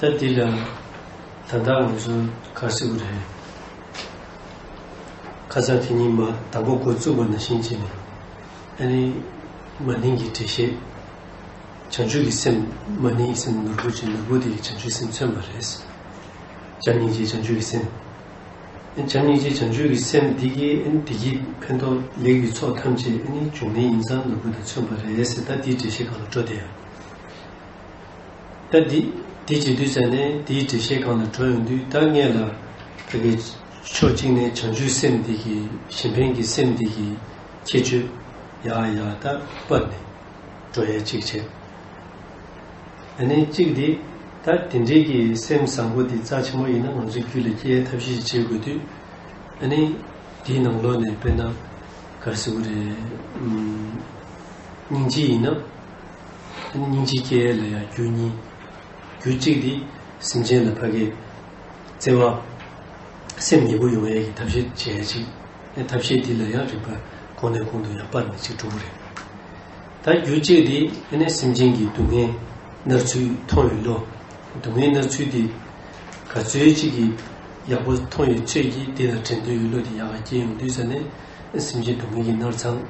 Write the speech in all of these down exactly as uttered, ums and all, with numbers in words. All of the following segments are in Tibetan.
ད་འདི་ལ་ད་ལྟ་ང་ཚོ་ག་རེ་ཟེར་དགོས་རེད། ཁ་སང་དེ་ཉིན་མ་དང་པོ་འགོ་བཙུགས་པ་ནང་བཞིན་བྱས་ནས། ཨ་ནི་མ་ནིང་གི་འགྲེལ་བཤད། བྱང་ཆུབ་ཀྱི་སེམས། མ་ནིང་སེམས་ནོར་བུ་ཅན། ནོར་བུ་དེ་གིས་བྱང་ཆུབ་སེམས་མཚོན་པ་རེད། བྱམས་སྙིང་རྗེ་བྱང་ཆུབ་ཀྱི་སེམས། བྱམས་སྙིང་རྗེ་བྱང་ཆུབ་ཀྱི་སེམས་འདི་གིས་ཨ་ནི་བདེ་སྐྱིད་ཕན་ཐོགས་ལས་ཀྱི་ཚོགས་ཐམས་ཅད་ཨ་ནི་འབྱུང་གནས་ཡིན་ཙང་ནོར་བུ་དང་མཚོན་པ་རེད་ཟེར། ད་འདིའི་འགྲེལ་བཤད་སྒང་ལ་འགྲོ་བསྡད་ཡ། ད་འདི་འདི་བྱེད་དུས་ཙ་ནས་འདིའི་འགྲེལ་བཤད་སྒང་ལ་འགྲོ་ཡོང་དུས། ད་སྔོན་ལ་ཕ་གི་ཕྱོགས་གཅིག་ནས་བྱང་ཆུབ་སེམས་འདི་གི་གཞན་ཕན་གྱི་སེམས་འདི་གི་ཁྱད་ཆོས་ཡར་ཡར་ད་སྤར་ནས་འགྲོ་ཡ་གཅིག་བྱས། ཨ་ནི་གཅིག་འདི་ད་དེ་འདྲའི་གི་སེམས་བཟང་པོ་འདི་རྩ་ཆེན་པོ་ཡིན་ན་ང་ཚོའི་རྒྱུད་ལ་སྐྱེ་ཡ་ཐབས་ཤེས་ཤིག་བྱེད་དགོས་དུས། ཨ་ནི་དེའི་ནང་ལོགས་ནས་དཔེར་ན་ག་རེ་ཟེར་དགོས་རེད། ཨམ། སྙིང་རྗེ་ཡིན་ན། ཨ་ནི་སྙིང་རྗེ་སྐྱེ་ཡས་ལ་ཡང་རྒྱུ་གཉིས། རྒྱུ་གཅིག་འདི་སེམས་ཅན་ལ་ཕ་གིའི་བརྩེ་བ། སེམས་ཉེ་པོ་ཡོང་ཡས་ཀྱི་ཐབས་ཤེས་བྱེད་ཡས་གཅིག་ཨ་ནི་ཐབས་ཤེས་འདི་ལ་ཡང་རིམ་པ་གོང་ནས་གོང་དུ་ཡང་སྤར་ནས་གཅིག་འགྲོ་གི་རེད། ད་རྒྱུ་གཅིག་འདི་ཨ་ནི་སེམས་ཅན་གྱི་སྡུག་བསྔལ་མནར་ཚུལ་མཐོང་བའི་བློ། སྡུག་བསྔལ་མནར་ཚུལ་འདི་ག་ཚོད་ཅིག་གིས་ཡག་པོ་མཐོང་བའི་ཚོད་ཀྱིས་འདི་ལ་དྲན་འདོད་ཡོད་བློ་དེ་ཡག་ག་སྐྱེ་ཡོང་དུས་ཙ་ནས། སེམས་ཅན་སྡུག་བསྔལ་གྱི་མནར་གཙང་།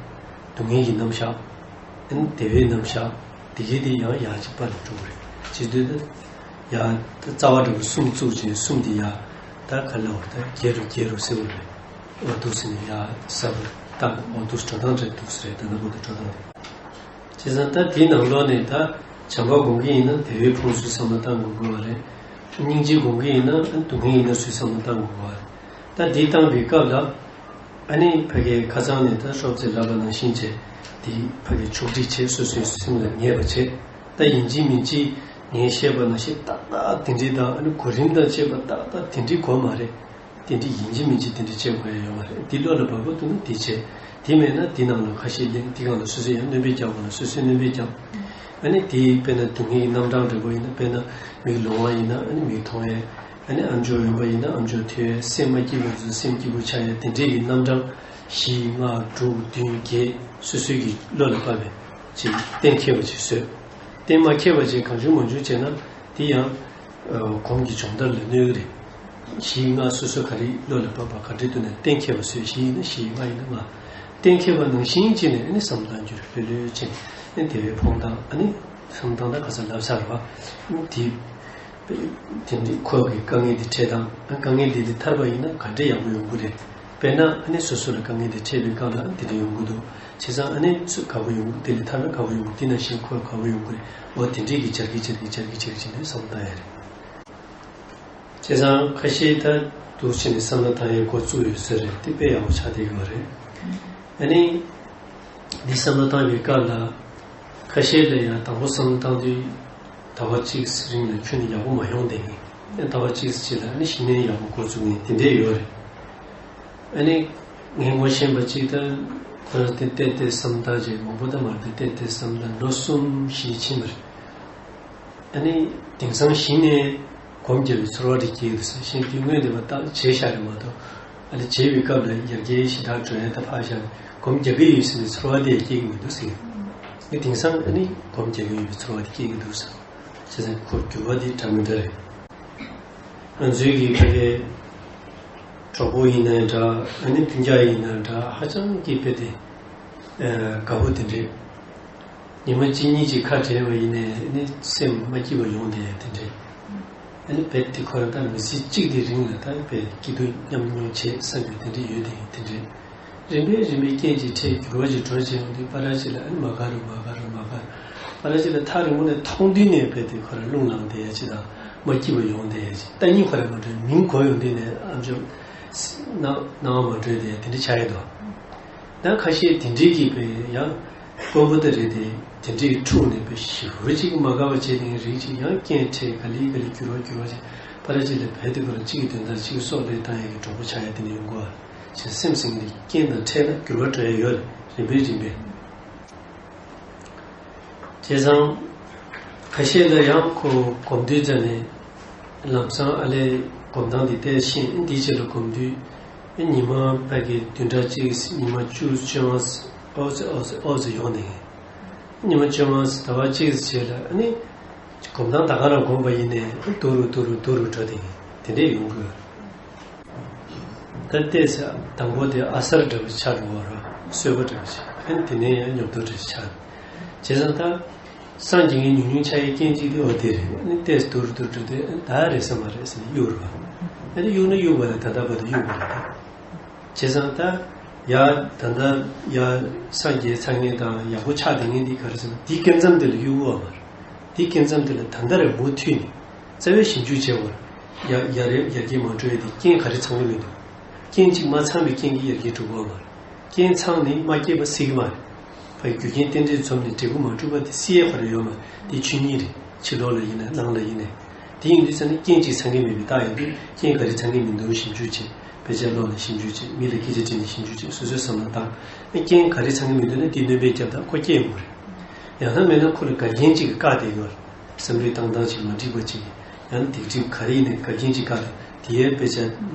སྡུག་བསྔལ་གྱི་རྣམ་གཞག་ཨ་ནི་བདེ་བའི་རྣམ་གཞག་འདི་གའི་དེ་ཡང་ཡར་གཅིག་སྤར་ནས་འགྲོ་གི་རེད། བྱེད་དུས་ད་ཡར་ད་རྩ་བ་འདྲ་བོ་གསུམ་བཙུགས་བྱས། གསུམ་དེ་ཡར་ད་ག་ལ་བར་ད་བརྒྱད་རུ་བརྒྱད་རུ་ཟེར་བ་རེད། འོ་འདུག་ཟེར་ནས་ཡར་ཟབ་རུ་བཏང་། འོ་འདུག་འགྲོ་སྟངས་འདྲ་འདུག་ཟེར་རེད། ད་ལྟ་བར་དུ་འགྲོ་སྟངས་རེད། བྱས་ཙང་ད་དེའི་ནང་ལོགས་ནས་ད་བྱམས་པ་སྒོམ་གྱི་ཡིན་ན་བདེ་བས་ཕོངས་ཚུལ་བསམ་བློ་བཏང་དགོས་དགོས་པ་རེད། སྙིང་རྗེ་སྒོམ་གྱི་ཡིན་ན་སྡུག་བསྔལ་མནར་ཚུལ་བསམ་བློ་བཏང་དགོས་དགོས་པ་རེད། ད་འདི་བཏང་བའི་སྐབས་ལ། ཨ་ནི་ཕ་གིའི་ཁ་སང་ནས་ད་ཤོབ་ཙེ་ལབ་པ་ནང་བཞིན་བྱས། དེ་ཕ་གིའི་ཕྱོགས་སྒྲིག་བྱས། སོ་སོའི་སེམས་ལ་ངེས་པ་བྱས། ད་ཡིན་གཅིག་མིན་གཅིག་ངས་བཤད་པ་ནང་བཞིན་ཏག་ཏག་དེ་འདྲའི་དང་། ཨ་ནི་གོ་རིམ་དང་བཅས་པ་ཏག་ཏག་དེ་འདྲའི་དགོས་མ་རེད། དེ་འདྲའི་ཡིན་གཅིག་མིན་གཅིག་དེ་འདྲའི་བྱེད་དགོས་ཡ་ཡོད་མ་རེད། འདི་བློ་ལ་བབས་པ་འདུག་ན་འདི་བྱས། དེ་མེད་ན་འདི་ནང་ལ་ཁ་ཤས་གླེང་། འདི་སྒང་ལ་སོ་སོས་ཡང་སྣོན་པ་རྒྱག་དགོས་ན་སོ་སོས་སྣོན་པ་རྒྱག་ཨ་ནི་དེ་དཔེར་ན་སྡུག་བསྔལ་གྱི་རྣམ་གྲངས་འདྲ་པོ་ཡིན་ན། དཔེར་ན་མིག་ལོང་བ་ཡིན་ན་ཨ་ནི་མིག་མཐོང་ཡས། ཨ་ནི་ཨམ་ཅོག་འོན་པ་ཡིན་ན་ཨམ་ཅོག་ཐོས་ཡས། སེམས་མ་སྐྱིད་པ་ཚོ་སེམས་སྐྱིད་པོ་ཆགས་ཡས། དེ་འདྲས་ཀྱི་རྣམ་གྲངས་བཞི་ལྔ་དྲུག་བདུན་བརྒྱད་སོ་སོའི་གི་བློ་ལ་བབས་པའི་ཅིག་གཏན་འཁེལ་བ་ཅིག་བཟོས། གཏན་མ་འཁེལ་བ་ཅིག་གང་བྱུང་མང་བྱུང་བྱས་ན་དེ་ཡང་། ཨ། གོམས་ཀྱི་སྦྱོང་བརྡར་ལ་གནོད་ཀྱི་རེད། བཞི་ལྔ་སོ་སོ་ག་རེ་བློ་ལ་བབས་པ། ག་འདྲའི་ཐོག་ནས་གཏན་འཁེལ་བ་བཟོས། བཞི་ཡིན་ན་བཞི། ལྔ་ཡིན་ན་ལྔ། གཏན་འཁེལ་བ་ནང་བཞིན་བྱས་ནས་ཨ་ནི་བསམ་བློ་བཏང་རྒྱུ་རེད། ལྷོད་ལྷོད་བྱས་ནས་ཨ་ནི་བདེ་བའི་ཕོངས་བཏང་། ཨ་ནི་བསམ་བཏང་། ད་ག་ས་ལབ་ཚར་བ། ཨ་ནི་དེ་དེ་འདྲའི་ཁོ་གི་དཀའ་ངལ་དེ་འཕྲད་སྟངས། ཨ། དཀའ་ངལ་དེ་དེ་ཐར་པ་ཡིན་ན་ག་འདྲ་ཡག་པོ་ཡོང་གི་རེད། དཔེར་ན་ཨ་ནི་སོ་སོ་ལ་དཀའ་ངལ་དེ་འཕྲད་པའི་སྐབས་ལ་དེ་འདྲ་ཡོང་གི་འདུག་བྱས་ཙང་ཨ་ནི་ཚུར་དགའ་པོ་ཡོང་གི། དེ་ལས་ཐར་ན་དགའ་པོ་ཡོང་གི། དེ་ནང་བཞིན་ཁོ་དགའ་པོ་ཡོང་གི་རེད། འོ་དེ་འདྲས་ཀྱི་སྦྱར་གི་སྦྱར་གི་སྦྱར་གི་སྦྱར་གི་བྱས་ནས་བསམ་བློ་བཏང་ཡ་རེད། བྱས་ཙང་ཁ་ཤས་ད་འདུག་བྱས་ནས་བསམ་བློ་བཏང་ཡའི་འགོ་བཙུགས་ཡོད་ས་རེད། དེ་དཔེ་ཡག་པོ་ཆགས་བསྡད་ཡོད་རེད། ཨ་ནི་འདི་བསམ་བློ་བཏང་བའི་སྐབས་ལ་ཁ་ཤས་ལ་ཡང་དང་པོ་བསམ་བློ་བཏང་དུས་ཟླ་བ་གཅིག་རིང་ལ་ཁྱོན་ནས་ཡག་པོ་མ་ཡོང་བསྡད་མཁན། ཨ་ནི་ཟླ་བ་གཅིག་རྗེས་ལ་ཨ་ནི་གཞི་ནས་ཡག་པོ་འགོ་བཙུགས་མཁན་དེ་འདྲས་ཡོད་རེད། ཨ་ནི་ངས་ངོ་ཤེས་པ་གཅིག་ད་ཁོ་རང་དེ་བལྟས་བལྟས་བསམ་བློ་བཏང་བྱས། མང་པོ་ད་མ་རེད། བལྟས་བལྟས་བསམ་བློ་ལོ་གསུམ་བཞི་ཕྱིན་པ་རེད། ཨ་ནི་དེང་སང་གཞི་ནས་སྒོམ་རྒྱག་པའི་ཚོར་བ་དེ་སྐྱེ་གི་འདུག་ཟེར། གཞན་དུས་སྔོན་དེ་མ་ཐག་བྱས་བཞག་རེད་མ་གཏོགས། ཨ་ནི་བྱས་པའི་སྐབས་ལ་ཡར་རྒྱས་ཞེ་དྲག་འགྲོ་ཡ་ད་ཕར་བཞག་སྒོམ་རྒྱག་གི་ཡོད་ཟེར་ནས་ཚོར་བ་དེ་ཡང་སྐྱེ་གི་མི་འདུག་ཟེར། ངས་དེང་སང་ཨ་ནི་སྒོམ་རྒྱག་གི་ཡོད་པའི་ཚོར་བ་དེ་སྐྱེ་གི་འདུག་ཟེར། བྱས་ཙང་ཁོ་འགྱུར་བ་དེ་འདྲ་མི་འདྲ་རེད། ང་ཚོའི་གི་ཕ་གིའི་གྲོགས་པོ་ཡིན་ནའི་འདྲ། ཨ་ནི་སྤུན་ཀྱག་ཡིན་ནའི་འདྲ། ཧ་ཅང་གི་དཔེ་དེ་ཨ་དགའ་པོ་དེ་འདྲས། ཉི་མ་གཅིག་གཉིས་ཅིག་ཁ་བྲལ་བ་ཡིན་ནའི་ཨ་ནི་སེམས་མ་སྐྱིད་པ་ཡོང་བསྡད་ཡ་དེ་འདྲས། ཨ་ནི་རྦད་དེ་ཁོ་རང་ད་མི་ཚེ་གཅིག་དེ་རིང་ལ་ད་དཔེ་སྐྱིད་སྡུག་མཉམ་མྱོང་བྱེད་བསམ་པའི་དེ་འདྲས་ཡོད་དེ་དེ་འདྲས། རིམ་པས་རིམ་པས་རྐྱེན་གྱིས་འཕྲད། འགྱུར་བ་ཞིག་འགྲོ་བྱས་ཡོང་དུས་ཕར་ཅིག་ལ་ཨ་ནི་མ་དགའ་རུ་མ་དགའ་རུ་མ་དགའ། ཕར་ཅིག་ལ་ཐག་རིང་པོ་ནས་མཐོང་དུས་ནས་རྦད་དེ་ཁོ་རང་རླུང་ལངས་བསྡད་ཡ་ཅིག་དང་མ་སྐྱིད་པ་ཡོང་བསྡད་ཡ་ཅིག་ལྟ་ཉིན་ཁོ་རང་མ་འགྲོ། མིང་གོ་ཡོང་དུས་ནས་ཨ་མཆོག་སྣང་སྣང་བ་མ་འགྲོ་བསྡད་ཡ་དེ་འདྲ་ཆགས་ཡོད་དོ། ད་ཁ་ཤས་དེ་འདྲའི་གི་དཔེ་ཡང་དཀོན་པོ་ད་རེད་དེ། དེ་འདྲའི་འཁྲུག་ནས་དཔེ་ཞེ་པོ་ཅིག་མ་དགའ་བ་བྱས་ནས་རིགས་ཅིག་ཡང་རྐྱེན་འཕྲད། ག་ལེ་ག་ལེ་འགྱུར་བ་འགྱུར་བ་བྱས། ཕར་ཅིག་ལ་རྦད་དེ་ཁོ་རང་གཅིག་གི་དོན་དག་གཅིག་གི་སྲོག་བློས་བཏང་ཡས་ཀྱི་གྲོགས་པོ་ཆགས་ཡས་དེ་འདྲ་ཡོང་གི་རེད། ཅིག་སེམས་ཟེར་མཁན་དེ་རྐྱེན་དང་འཕྲད་ན་འགྱུར་བ་འགྲོ་ཡས་ཡོད་རེད། རིམ་པས་རིམ་པས། བྱས་ཙང་ཁ་ཤས་ལ་ཡང་ཁོ་སྒོམ་དུས་ཙ་ནས་ལམ་སང་ཨ་ལས་སྒོམ་སྟངས་འདི་བལྟས་ཤེས། འདིའི་རྗེས་ལ་སྒོམ་དུས་ཉི་མ་ཕ་གི་བདུན་ཕྲག་གཅིག་ཉི་མ་བཅུ་བཅོ་ལྔ་ཨོ་ཙི་ཨོ་ཙི་ཨོ་ཙི་ཡོང་ནས། ཉི་མ་བཅོ་ལྔ་ཟླ་བ་གཅིག་རྗེས་ལ་ཨ་ནི་ སྒོམ་སྟངས་ད་ག་རང་སྒོམ་པ་ཡིན་ནའི་སྡུག་རུ་སྡུག་རུ་སྡུག་རུ་འགྲོ་དེ་ཡིན་དེ་འདྲས་ཡོང་དགོས། ད་ལྟས་ས་དང་པོ་དེ་ཨ་གསར་འདྲ་བོ་ཆགས་འགྲོ་བ་ར་གསོད་པ་འདྲ་བོ་ཆགས་ཨ་ནི་དེ་ནས་ཡང་ཉོབ་ཏོ་འདྲ་ཆགས། བྱས་ཙང་ད་སངས་རྒྱས་ངའི་ཉུང་ཉུང་ཆགས་ཡའི་རྐྱེན་གཅིག་དེ་འོ་དེ་རེད། ཨ་ནི་ལྟས་སྡུག་རུ་སྡུག་རུ་འགྲོ་དེ་ཨ་ནི་ད་རེད་ས་མ་རེད་ཟེར་ནས་གཡུག་རུ་བ་ཨ་ནི་གཡུག་ན་གཡུག་པ་རེད། ད་ལྟ་བར་དུ་གཡུག་པ་རེད་ད། བྱས་ཙང་ད་ཡ་ད་ལྟ་ཡ་སངས་རྒྱས་ཚར་མཁན་དང་ཡག་པོ་ཆགས་བསྡད་མཁན་འདི་ག་རེ་ཟེར་ན་འདི་སྐབས་མཚམས་འདི་ལ་གཡུག་དགོས་པ་མ་རེད། འདི་སྐབས་མཚམས་འདི་ལ་ད་ལྟ་རེ་མུ་མཐུད་ནས་རྩ་བའི་ཞིབ་འཇུག་བྱས་པར་ཡ་ཡ་རེ་ཡར་རྒྱས་མ་འགྲོ་ཡ་འདི་རྐྱེན་ག་རེ་ཚང་གི་མི་འདུག་རྐྱེན་གཅིག་མ་ཚང་བའི་རྐྱེན་གྱིས་ཡར་རྒྱས་འགྲོ་དགོས་པ་མ་རེད། རྐྱེན་ཚང་ནས་མ་སྐྱེས་པ་སྲིད་ཀྱི་མ་རེད། ཕ་གི་རྒྱུ་རྐྱེན་རྟེན་འབྲེལ་འཛོམས་ནས་འབྲས་བུ་མ་གྲུབ་པ་དེ་སྲིད་ཡས་ཁོ་རང་ཡོད་མ་རེད། དེ་ཆོས་ཉིད་རེད། ཕྱི་ལོགས་ལ་ཡིན་ན་ནང་ལ་ཡིན་ནའི། དེ་ཡིན་དུས་ཙ་ན་རྐྱེན་གཅིག་ཚང་གི་མེད་པའི་རྟགས་ཡིན་དུས་རྐྱེན་ག་རེ་ཚང་གི་མི་འདུག་ཞིབ་འཇུག་བྱེད། དཔེ་ཆ་ཀློག་ནས་ཞིབ་འཇུག་བྱེད། མི་ལ་སྐད་ཆ་དྲིས་ནས་ཞིབ་འཇུག་བྱེད། སོ་སོའི་བསམ་བློ་བཏང་། རྐྱེན་ག་རེ་ཚང་གི་མི་འདུག་ན་དེ་སྣོན་པས་བརྒྱབ་ད་ཁོ་སྐྱེ་ཡོང་གི་རེད། ཡང་ན་མེད་ན་ཁོ་ལ་འགལ་རྐྱེན་གཅིག་གིས་བཀག་བསྡད་ཡོད་རེད། བསམ་བློའི་བཏང་སྟངས་ཅིག་མ་འགྲིག་པ་ཅིག་ཡང་ན་སྡིག་སྒྲིབ་ག་རེ་ཡིན་ནའི་འགལ་རྐྱེན་གཅིག་བཀག་ད་དེའི་དཔེ་ཆ་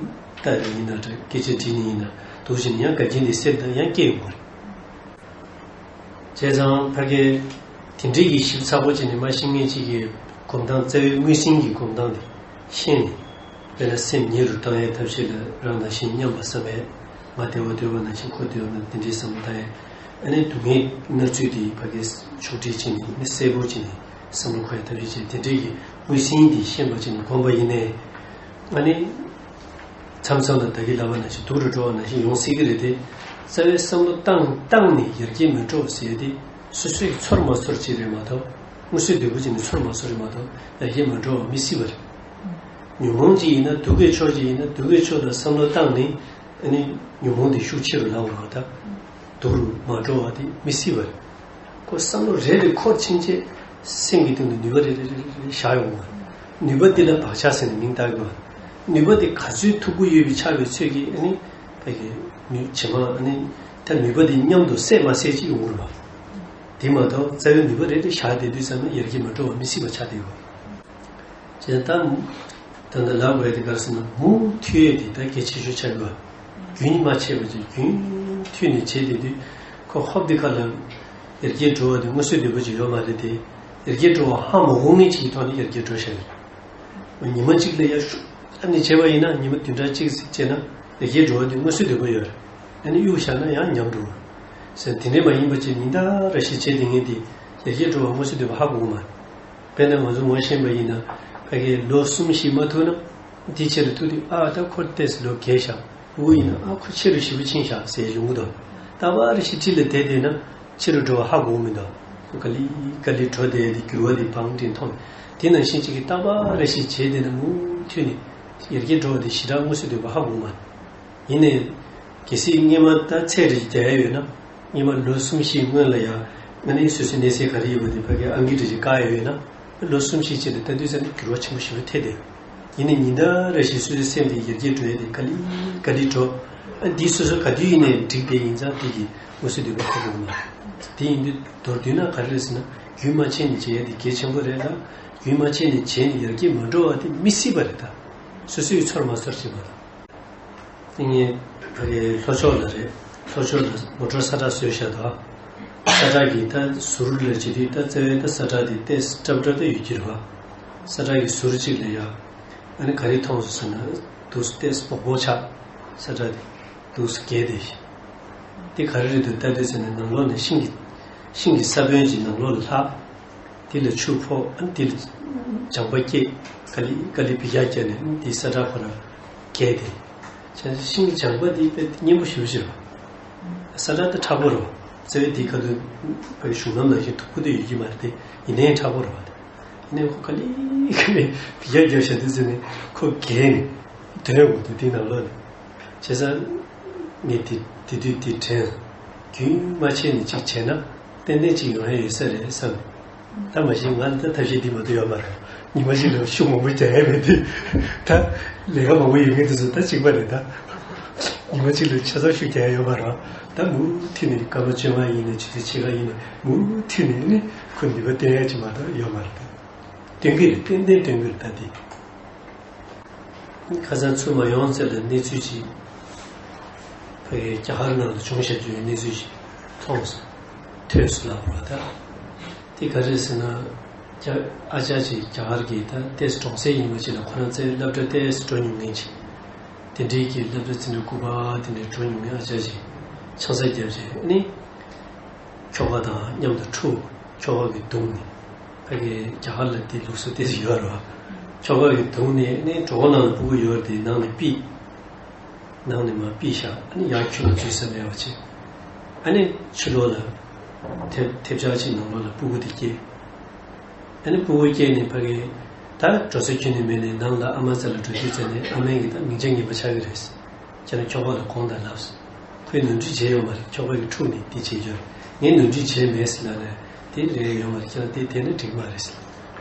ལྟ་ནས་ཡིན་ན་འདྲ་སྐད་ཆ་དྲིས་ནས་ཡིན་ན་འདུག་བྱས་ནས་ཡང་འགལ་རྐྱེན་དེ་སེལ་ད་ཡང་སྐྱེ་ཡོང་གི་རེད། བྱས་ཙང་ཕ་གི་དེ་འདྲའི་གི་ཞིབ་ཚགས་པོ་བྱས་ནས་མ་ཤེས་མཁན་ཅིག་གི་སྒོམ་སྟངས་རྩ་བའི་དངོས་ཟིན་གྱི་སྒོམ་སྟངས་དེ་ཤེས་ནས་དཔེར་ན་སེམས་ཉེ་རུ་བཏང་ཡའི་ཐབས་ཤེས་ལ་རང་དང་གཞན་མཉམ་པ་བསམ་པས་ང་བདེ་བ་འདོད་པ་ནང་བཞིན་ཁོ་བདེ་བ་ནང་དེ་འདྲའི་བསམ་བློ་བཏང་ཡས་ཨ་ནི་སྡུག་བསྔལ་མནར་ཚུལ་དེ་ཕ་གི་ཕྱོགས་སྒྲིག་བྱས་ནས་ནི་གསལ་པོ་བྱས་ནས་བསམ་བློ་འཁོར་ཡས་ཐབས་ཤེས་བྱས་དེ་འདྲའི་གི་དངོས་ཟིན་དེ་ཤེས་པ་བྱས་ནས་སྒོམ་པ་ཡིན་ནའི་ཨ་ནི། མཚམས་མཚམས་ལ་ད་གིན་ལབ་པ་ནང་བཞིན་སྡུག་རུ་འགྲོ་བ་ནང་བཞིན་ཡོང་སྲིད་ཀྱི་རེད་དེ། རྩ་བའི་བསམ་བློ་བཏང་བཏང་ནས་ཡར་རྒྱས་མི་འགྲོ་ཟེར་ཏེ། སོ་སོས་ཚོར་མ་ཚོར་ཅིག་རེད་མ་གཏོགས། དངོས་སུ་སྡུག་པོ་ཅིག་ནི་ཚོར་མ་ཚོར་རེད་མ་གཏོགས་ཡར་རྒྱས་མི་འགྲོ་བ་མི་སྲིད་པ་རེད། ཉོན་མོངས་ཅིག་ཡིན་ན་སྡུག་གི་ཕྱོགས་ཅིག་ཡིན་ན་སྡུག་གི་ཕྱོགས་ལ་བསམ་བློ་བཏང་ནས་ཨ་ནི་ཉོན་མོངས་དེ་ཤུགས་ཆེ་རུ་ལངས་པ་མ་གཏོགས། སྡུག་རུ་མ་འགྲོ་བ་དེ་མི་སྲིད་པ་རེད། ཁོ་བསམ་བློ་རེ་རེ་འཁོར་ཕྱིན་ཆད་སེམས་ཀྱི་སྟེང་དུ་ནུས་པ་རེ་རེ་རེ་རེ་རེ་བཞག་ཡོང་བ། ནུས་པ་འདི་ལ་བག་ཆགས་ཟེར་ནས་མིང་བཏགས་དགོས་པ། ནུས་པ་འདི་ག་ཚོད་མཐུག་པོ་ཡོད་པའི་ཆགས་པའི་ཚོད་ཀྱིས་ཨ་ནི་ཕ་གི་ནུས་ཇེ་མང་ཨ་ནི་ད་ནུས་པ་འདི་མཉམ་དུ་སད་མ་སད་ཅིག་ཡོང་གི་རེད་པ། དེ་མ་གཏོགས་རྩ་བའི་ནུས་པ་རེ་རེ་བཞག་བསྡད་དུས་ཙམ་ན་ཡར་རྒྱས་མ་འགྲོ་བ་མི་སྲིད་པ་ཆགས་བསྡད་ཡོད་པ། བྱས་ཙང་ད་ད་ལྟ་ལབ་དགོས་དེ་ག་རེ་ཟེར་ན་མུ་མཐུད་དེ་ད་གལ་ཆེ་ཤོས་ཆགས་དགོས། རྒྱུན་མ་ཆད་པ་ཅིག་རྒྱུན་མཐུད་ནས་བྱས་བསྡད་དུས་ཁོ་ཧོབ་དེ་ཁ་ལ་ཡར་རྒྱས་འགྲོ་བ་དེ་མངོན་གསལ་དོད་པོ་ཅིག་ཡོད་མ་རེད་དེ། ཡར་རྒྱས་འགྲོ་བ་ཧ་མ་གོ་མཁན་ཅིག་གི་ཐོག་ནས་ཡར་རྒྱས་འགྲོ་བཞག་ཡོད། ཉི་མ་གཅིག་ལ་ཡར་ཤུགས་ཨ་ནི་བྱས་པ་ཡིན་ན་ཉི་མ་བདུན་ཕྲག་གཅིག་ཙམ་བྱས་ན་ཡར་རྒྱས་འགྲོ་བ་དེ་མངོན་གསལ་དོད་པོ་ཡོད་རེད། ཨ་ནི་གཡུག་བཞག་ན་ཡང་ཉམས་འགྲོ་བ། དེ་འདྲས་མ་ཡིན་པ་ཅིག་ཉིན་ལྟར་རེ་བཞིན་བྱས་བསྡད་མཁན་དེ་ཡར་རྒྱས་འགྲོ་བ་མངོན་གསལ་དོད་པོ་ཧ་གོ་གི་མ་རེད། དཔེར་ན་ང་ཚོ་ངོ་ཤེས་པ་ཡིན་ན་ཕ་གིའི་ལོ་གསུམ་བཞི་མ་ཐུག་ན་འདི་ཆེ་རུ་ཐུག་དུས་ཨ་ད་ཁོ་ཏོག་ཙམ་ལོ་རྒས་ཤག་འུ་ཡིན་ན་ཨ་ཁོ་ཆེ་རུ་ཞེ་པོ་ཕྱིན་ཤག་ཟེར་ཡོང་གི་འདུག་རྟག་པར་ཞིག་འཁྲིས་ལ་བསྡད་བསྡད་ན་ཆེ་རུ་འགྲོ་བ་ཧ་གོ་གི་མི་འདུག་ཁོ་ག་ལེ་ག་ལེ་འགྲོ་བསྡད་དེ་འགྱུར་བ་དེ་བང་བསྒྲིགས་མཐོང་། དེ་ནང་བཞིན་ཅིག་གིས་རྟག་པར་ཞིག་བྱས་བསྡད་ན་མུ་མཐུད་ནས་ཡར་རྒྱས་འགྲོ་བ་དེ་ཞེ་དྲག་མངོན་གསལ་དོད་པོ་ཧ་གོ་གི་མ་རེད། ཡིན་ནའི། གལ་སྲིད་སྔས་མ་ད་ཚད་རེ་ཞིག་བསྡད་ཡ་ཡོད་ན། སྔས་མ་ལོ་གསུམ་བཞིའི་སྔོན་ལ་ཡ། ཨ་ནི་སོ་སོའི་གནས་ཚད་ག་རེ་ཡོད་པ་དེ་ཕ་གིའི་ཨང་ཀི་རེ་ཞིག་བཀག་ཡ་ཡོད་ན། ལོ་གསུམ་བཞི་རྗེས་ལ་ལྟ་དུས་ཙམ་ནས་འགྱུར་བ་ཆེན་པོ་ཞེ་པོ་ཐེབས་བསྡད་ཡོད། ཡིན་ནའི་ཉིན་ལྟར་རེ་བཞིན་སོ་སོའི་སེམས་དེ་ཡར་རྒྱས་འགྲོ་ཡ་དེ་ག་ལེ་ག་ལེ་འགྲོ། ཨ་འདི་སོ་སོ་ག་དུས་ཡིན་ནའི་འགྲིག་པ་ཡིན་ཙང་དེ་གི་མངོན་གསལ་དོད་པོ་ཧ་གོ་གི་མ་རེད། དེ་ཡིན་དུས་མདོར་བསྡུས་ན་ག་རེ་རེད་ཟེར་ན་རྒྱུན་མ་ཆད་ནས་བྱེད་ཡ་དེ་གལ་ཆེན་པོ་རེད་ལ། རྒྱུན་མ་ཆད་ནས་བྱས་ནས་ཡར་རྒྱས་མ་འགྲོ་བ་དེ་མི་སྲིད་པ་རེད་ད། སོ་སོས་ཚོར་མ་ཚོར་བྱེད་པ་དང་། དེ་ངས་ཕ་གིའི་ལྷོ་ཕྱོགས་ལ་རེད། ལྷོ་ཕྱོགས་ལ་མོ་ཊ་ས་ཁྲ་བཟོས་བཞག་འདུག་ས་ཁྲ་གི་ད་ཟུར་ལ་བྱེད་དུས་ད་རྩ་བའི་ད་ས་ཁྲ་དེ་ཏོག་ཙམ་ཀྲབ་ཀྲབ་ད་ཡོད་ཀྱི་རེད་པ། ས་ཁྲ་གི་ཟུར་གཅིག་ལ་ཡ། ཨ་ནི་ག་རེ་མཐོང་སོང་ཟེར་ན་འདུག་སེ་ཏོག་ཙམ་སྦོག་སྦོག་ཆགས། ས་ཁྲ་དེ་འདུག་སེ་གས་དེ། དེ་ག་རེ་རེད་འདུག་ལྟ་དུས་ཟེར་ན་ནང་ལོགས་ནས་ཤིང་གི་ཤིང་གི་ས་བོན་གྱི་ནང་ལོགས་ལ་ལྷག་དེ་ལ་ཆུ་ཕོག་ཨ་ནི་དེ་ལ་ལྗང་པ་སྐྱེས། ག་ལེ་ག་ལེ་འབུད་རྒྱག་བརྒྱབ་ནས་ཨ་ནི་དེ་ས་ཁྲ་ཁོ་རང་གས་དེ། བྱས་ཙང་ཤིང་ལྗང་པ་དེ་དཔེ་སྙན་པོ་ཞེ་པོ་ཅིག་རེད་པ། ས་ཁྲ་དེ་མཁྲེགས་པོ་རེད་པ། རྩ་བའི་དེའི་ཁ་ཐུག་བའི་གཞུང་ལམ་ནང་བཞིན་མཐུག་པོ་དེ་ཡོད་ཀྱི་མ་རེད་དེ། ཡིན་ནའི་མཁྲེགས་པོ་རེད་པ་དེ། ཡིན་ནའི་ཁོ་ག་ལེ་ག་ལེ་འབུད་རྒྱག་བརྒྱབ་བཞག་དུས་ཙམ་ནས་ཁོ་གས་ནས་དོན་ཡོང་གི་འདུག་དེའི་ནང་ལོགས་ནས། བྱས་ཙང་། ངས་དེ་དེ་དུས་དེ་དྲན། རྒྱུན་མ་ཆད་ནས་ཅིག་བྱས་ན་ཏན་ཏན་ཅིག་ཡོང་ཡ་ཡོད་ས་རེད་བསམ། ད་མ་གཞི་ང་ལ་ད་ཐབས་ཤེས་འདི་མ་གཏོགས་ཡོད་མ་རེད། ཉི་མ་གཅིག་ལ་ཤུགས་མང་པོ་རྒྱག་ཡ་མེད་དུས། ད་ལས་ཀ་མང་པོ་ཡོད་མཁན་དེ་ཚོ་ད་གཅིག་པ་རེད་ད། ཉི་མ་གཅིག་ལ་ཆ་ཚང་ཤུགས་རྒྱག་ཡ་ཡོད་མ་རེད། ད་མུ་མཐུད་ནས་སྐར་མ་བཅོ་ལྔ་ཡིན་ནའི་ཆུ་ཚོད་ཕྱེད་ཀ་ཡིན་ནའི་མུ་མཐུད་ནས་ནི་ཁོ་ནུས་པ་བཏོན་ཡ་ཅིག་མ་གཏོགས་ཡོད་མ་རེད་ད། བཏོན་གི་རེད། ཏན་ཏན་བཏོན་གི་རེད་ད་དེ། ཁ་སང་ཚུར་མ་ཡོང་ཚད་ལ་གནས་ཚུལ་ཅིག་ཕ་གིའི་རྒྱ་གར་ནང་ལ་བྱུང་བཞག་རྒྱུའི་གནས་ཚུལ་ཞིག་མཐོང་སོང་། ཐོས་སོང་ལབ་པ་ད། དེ་ག་རེ་ཟེར་ན། རྒྱ་ཨ་ཅག་ཅིག་རྒྱ་གར་གྱི་ད་ཏེས་གྲོང་གསེབ་ཡིན་པ་ཅིག་ལ་ཁོ་རང་ཚོའི་སློབ་གྲྭ་ཏེས་འགྲོ་མྱོང་མཁན་ཅིག་དེ་འདྲའི་གི་སློབ་གྲྭ་ཚན་རིག་སྐུ་པར་དེ་འདྲའི་འགྲོ་མྱོང་མཁན་ཨ་ཅག་ཅིག་ཆང་ས་བརྒྱབ་བྱས་ནི། ཁྱོ་ག་དང་མཉམ་དུ་འཁྲུག་ཁྱོ་ག་གིས་བརྡུངས་ནས། ཕ་གི་རྒྱ་གར་ལ་དེ་ལུགས་སྲོལ་ཏེས་ཡོད་རེད་བ། ཁྱོ་ག་གིས་བརྡུངས་ནས་ནི་གྲོད་ཁོག་ནང་ལ་ཕྲུ་གུ་ཡོད་རེད་དེ་ནང་ནས་ཕུད། ནང་ནས་མར་ཕུད་བཞག་ཨ་ནི་ཡར་ཁྱོད་ལ་འཛུལ་ས་མེད་པ་བྱས། ཨ་ནི་ཕྱི་ལོགས་ལ་ཐེབ་ཐེབ་ཆག་ཅིག་ནང་ལོགས་ལ་སྤུ་གུ་དེ་སྐྱེས། ཨ་ནི་སྤུ་གུ་སྐྱེས་ནས་ཕ་གི་ད་འགྲོ་ས་ཁྱོན་ནས་མེད་ནས་ནང་ལ་ཨ་མ་རྩ་ལ་འགྲོ་དུས་ཙམ་ནས་ཨ་མས་ཀྱིས་ད་མིང་ཆ་ངན་པ་ཆགས་ཀྱི་རེད། ཁྱེད་རང་ཁྱོ་ག་ལ་དགོངས་དག་ལབ། ཁོས་ནོར་འཁྲུལ་བྱས་ཡོད་མ་རེད། ཁྱོ་ག་གིས་འཁྲུག་ནས་དེ་བྱས་ཡོད། ངས་ནོར་འཁྲུལ་བྱས་མེད་ཟེར་ལབ་ནས་དེ་རེད་ཡོད་མ་རེད། ཁྱེད་རང་དེ་དེ་ནི་འགྲིག་མ་རེད་ཟེར།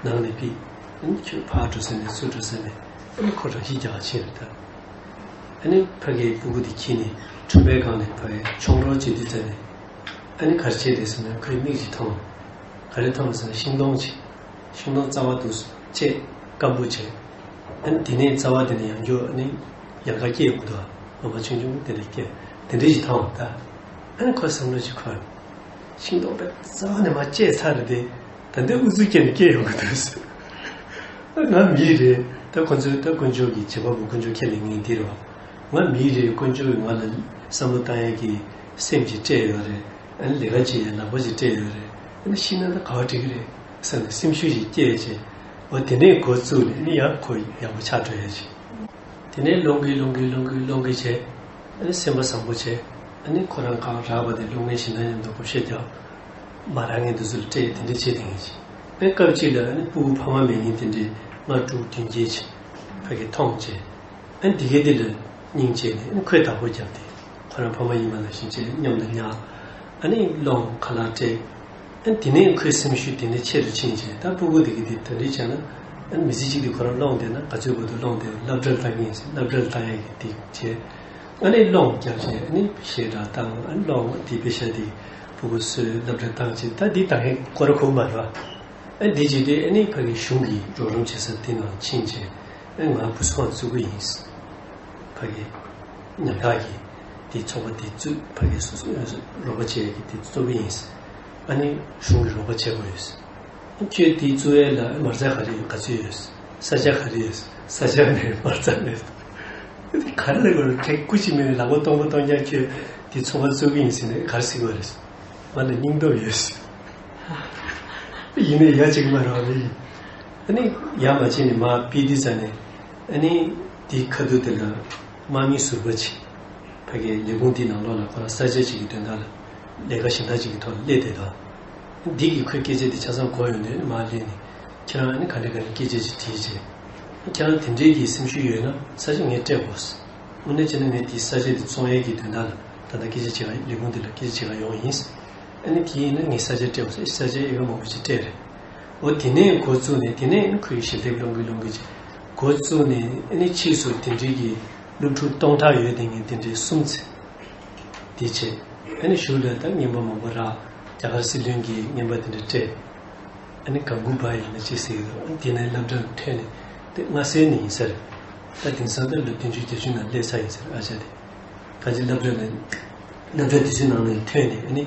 ནང་ནས་ཕུད། ཨ་ནི་ཁྱོད་ཕར་འགྲོ་ས་མེད་ཚུར་འགྲོ་ས་མེད། ཨ་ནི་ཁོ་རང་ཤི་རྒྱག་ཕྱིན་རེད་ད། ཨ་ནི་ཕ་གིའི་སྤུ་གུ་དེ་ཁྱེར་ནས་ཁྲོན་པའི་སྒང་ནས་ཕ་གིའི་མཆོང་རོགས་བྱེད་དུས་ཙམ་ནས། ཨ་ནི་ག་རེ་བྱས་རེད་ཟེར་ན་ཁོའི་མིག་ཅིག་མཐོང་། ག་རེ་མཐོང་ཟེར་ན་ཤིང་སྡོང་ཅིག་ཤིང་སྡོང་རྩ་བ་དུ་བཅད་སྐམ་པོ་བྱས། ཨ་ནི་དེ་ནས་རྩ་བ་དེ་ནས་ཡང་བསྐྱར་ཨ་ནི་ཡལ་ག་སྐྱེས་ཡོང་གི་འདུག་འོ་མ་ཆུང་ཆུང་དེ་འདྲ་སྐྱེས། དེ་འདྲ་ཞིག་མཐོང་ད། ཨ་ནི་ཁོ་བསམ་བློ་ཞིག་འཁོར། ཤིང་སྡོང་དཔེ་རྩ་བ་ནས་མར་བཅད་ཚར་རེད་དེ། ད་འདི་ཨུ་ཚུགས་སྐྱེས་ནས་སྐྱེས་ཡོང་གི་འདུག་ང་མི་རེད། ད་ཁོ་ཚོས་ད་དཀོན་མཆོག་གི་བྱེད་པ་པོ་དཀོན་མཆོག་ཁས་ལེན་མཁན་འདི་རེད་བ། ང་མི་རེད། དཀོན་མཆོག་གིས་ང་ལ་བསམ་བློ་བཏང་ཡས་ཀྱི་སེམས་ཅིག་སྤྲད་ཡོད་རེད། ཨ་ནི་ལས་ཀ་བྱེད་ཡས་ལག་པ་ཅིག་སྤྲད་ཡོད་རེད། ཨ་ནི་ཤི་ན་ད་ག་བ་འགྲིག་གི་རེད་ཟེར་ནས་སེམས་ཤུགས་ཤིག་སྐྱེས་བྱས། འོ་དེ་ནས་འགོ་བཙུགས་ནས་ཨ་ནི་ཡང་ཁོ་ཡག་པོ་ཆགས་འགྲོ་ཡས་ཅིག་དེ་ནས་སློང་གིན་སློང་གིན་སློང་གིན་སློང་གིན་བྱས། ཨ་ནི་སེམས་པ་བཟང་པོ་བྱས། ཨ་ནི་ཁོ་རང་གང་རག་པ་དེ་སློང་མཁན་གཞན་དག་མཉམ་དུ་བགོ་བཤའ་རྒྱག་མ་རག་མཁན་དེ་ཚོ་ལ་སྤྲད་དེ་འདྲ་བྱེད་བསྡད་མཁན་ཅིག་ཨ་ནི་སྐབས་གཅིག་ལ་ཨ་ནི་སྤུ་གུ་ཕ་མ་མེད་མཁན་དེ་འདྲའི་ལྔ་དྲུག་བདུན་བརྒྱད་ཅིག་ཕ་གིར་མཐོང་བྱས། ཨ་ནི་དེ་གའི་དེ་ལ་སྙིང་རྗེ་ནས་ཨ་ནི་ཁོས་བདག་པོ་བརྒྱབ་སྟེ། ཁོ་རང་ཕ་མ་ཡིན་པ་ནང་བཞིན་བྱས་མཉམ་དུ་ཉལ། ཨ་ནི་སློང་ཁ་ལག་སྤྲད། ཨ་ནི་དེ་ནས་ཁོའི་སེམས་ཤུགས་དེ་ནས་ཆེ་རུ་ཕྱིན་བྱས་ད་སྤུ་གུ་དེ་གི་དེ་ད་འདྲ་བྱས་ན། ཨ་ནི་མི་ཚེ་གཅིག་དེ་ཁོ་རང་སློང་བསྡད་ན་ག་ཚོད་བར་དུ་སློང་བསྡད་སློབ་གྲྭར་བཏང་གི་ཡིན་ཟེར་སློབ་གྲྭར་བཏང་ཡག་གི་དེ་བྱས། ཨ་ནི་སློང་རྒྱབ་བྱས་ཨ་ནི་གཞས་འདྲ་བཏང་ཨ་ནི་སློང་དེ་དཔེ་ཤ་དེ་སྤུ་གུ་གསོས་སློབ་གྲྭར་བཏང་བྱས་ད་དེ་བཏང་ཡག་སྐོར་ཁུག་མ་རེད་བ། ཨ་ནི་དེ་བྱས་དུས་ཨ་ནི་ཕ་གི་གཞུང་གི་གྲོགས་རམ་བྱེད་ས་དེ་ནང་ཕྱིན་བྱས་ཨ་ནི་ང་བུ་སོང་བཙུགས་གི་ཡིན། ཕ་གི་ཉམ་ཐག་གི་དེ་ཚོགས་པ་དེ་བཙུགས་ཕ་གི་སོ་སོ་རོགས་པ་བྱེད་ཡག་གི་དེ་བཙུགས་གི་ཡིན། ཨ་ནི་གཞུང་གི་རོགས་པ་བྱེད་དགོས་ཡོད། ཁྱོད་དེ་བཙུགས་ཡས་ལ་མ་རྩ་ག་རེ་ཡོད་ག་ཚོད་ཡོད། ས་ཆ་ག་རེ་ཡོད། ས་ཆ་མེད་མ་རྩ་མེད། ག་རེ་ལ་གོ་ཁྱེད་སྐུ་མཁྱེན་མེད་ལག་པ་སྟོང་པ་སྟོང་རྐྱང་ཁྱོད་དེ་ཚོགས་པ་བཙུགས་ཀྱི་ཡིན་ཟེར་ནས་ག་རེ་ཟེར་དགོས་རེད། ང་ལ་སྙིང་སྟོབས་ཡོད། ཡིན་ནའི་ཡ་གཅིག་མ་རེད་བ་མི་ཡིན། ཨ་ནི་ཡ་མ་བྱས་ནས་མ་ཕུད་དུས་ཙ་ནས་ཨ་ནི་དེའི་ཁ་ཐུག་དེ་ལ་དམག་མི་ཟུར་པ་ཅིག་ཕ་གིའི་ལས་ཁུངས་དེའི་ནང་ལོགས་ལ་ཁོ་རང་ས་ཆ་ཅིག་གི་དོན་དག་ལ་ལས་ཀ་གཞན་དག་ཅིག་གི་ཐོག་ལ་སླེབས་བསྡད་འདུག་འདི་གི་ཁོའི་སྐད་ཆ་དེ་ཆ་ཚང་གོ་ཡོང་དུས་མར་སླེབས་ནས་ཁྱེད་རང་ཨ་ནི་ག་འདྲ་ག་འདྲ་སྐད་ཆ་ཅིག་དྲིས་རྗེས། ཁྱེད་རང་དེ་འདྲའི་གི་སེམས་ཤུགས་ཡོད་ན་ས་ཆ་ངས་སྤྲད་དགོས། དངོས་གནས་བྱས་ན་ངས་དེའི་ས་ཆ་དེ་བཙོང་ཡས་ཀྱི་དོན་དག་ལ་ད་ལྟ་སྐད་ཆ་བྱེད་ག་ལས་ཁུངས་དེ་ལ་སྐད་ཆ་བྱེད་ག་ཡོང་ཡིན། ཨ་ནི་དེ་ཡིན་ན་ངས་ས་ཆ་སྤྲད་དགོས་ས་ཆ་ཨེ་ཀར་མང་པོ་ཅིག་སྤྲད་རེད། འོ་དེ་ནས་འགོ་བཙུགས་ནས་དེ་ནས་ཨ་ནི་ཁོའི་ཞལ་འདེབས་སློང་གི་སློང་གི་ཅིག་འགོ་བཙུགས་ནས་ཨ་ནི་ཕྱིས་སུ་དེ་འདྲའི་གི་སློབ་ཕྲུག་སྟོང་ཕྲག་ཡོད་དེ་ངས་དེ་འདྲའི་གསུམ་ཚེ། དེ་བྱས། ཨ་ནི་གཞུག་ལ་ད་རྔན་པ་མང་པོ་རག་རྒྱ་གར་སྲིད་བློན་གྱིས་རྔན་པ་དེ་འདྲ་སྤྲད། ཨ་ནི་གང་དགོས་པ་ཡིན་ན་ཅི་ཟེར་གི་འདུག་ཨ་ནི་དེ་ནས་སློབ་གྲྭ་ལ་ཐོན་ནས་དེ་སྔ་སེ་ནས་ཡིན་ས་རེད། ད་དེང་སང་ད་ལོ་བདུན་ཅུ་བརྒྱད་ཅུ་ནང་སླེབས་ཚར་ཡིན་ས་རེད་ཨ་ཅག་དེ། ག་ཅི་སློབ་གྲྭ་ནས་སློབ་གྲྭ་དེ་ཚོའི་ནང་ནས་ཐོན་ནས་ཨ་ནི་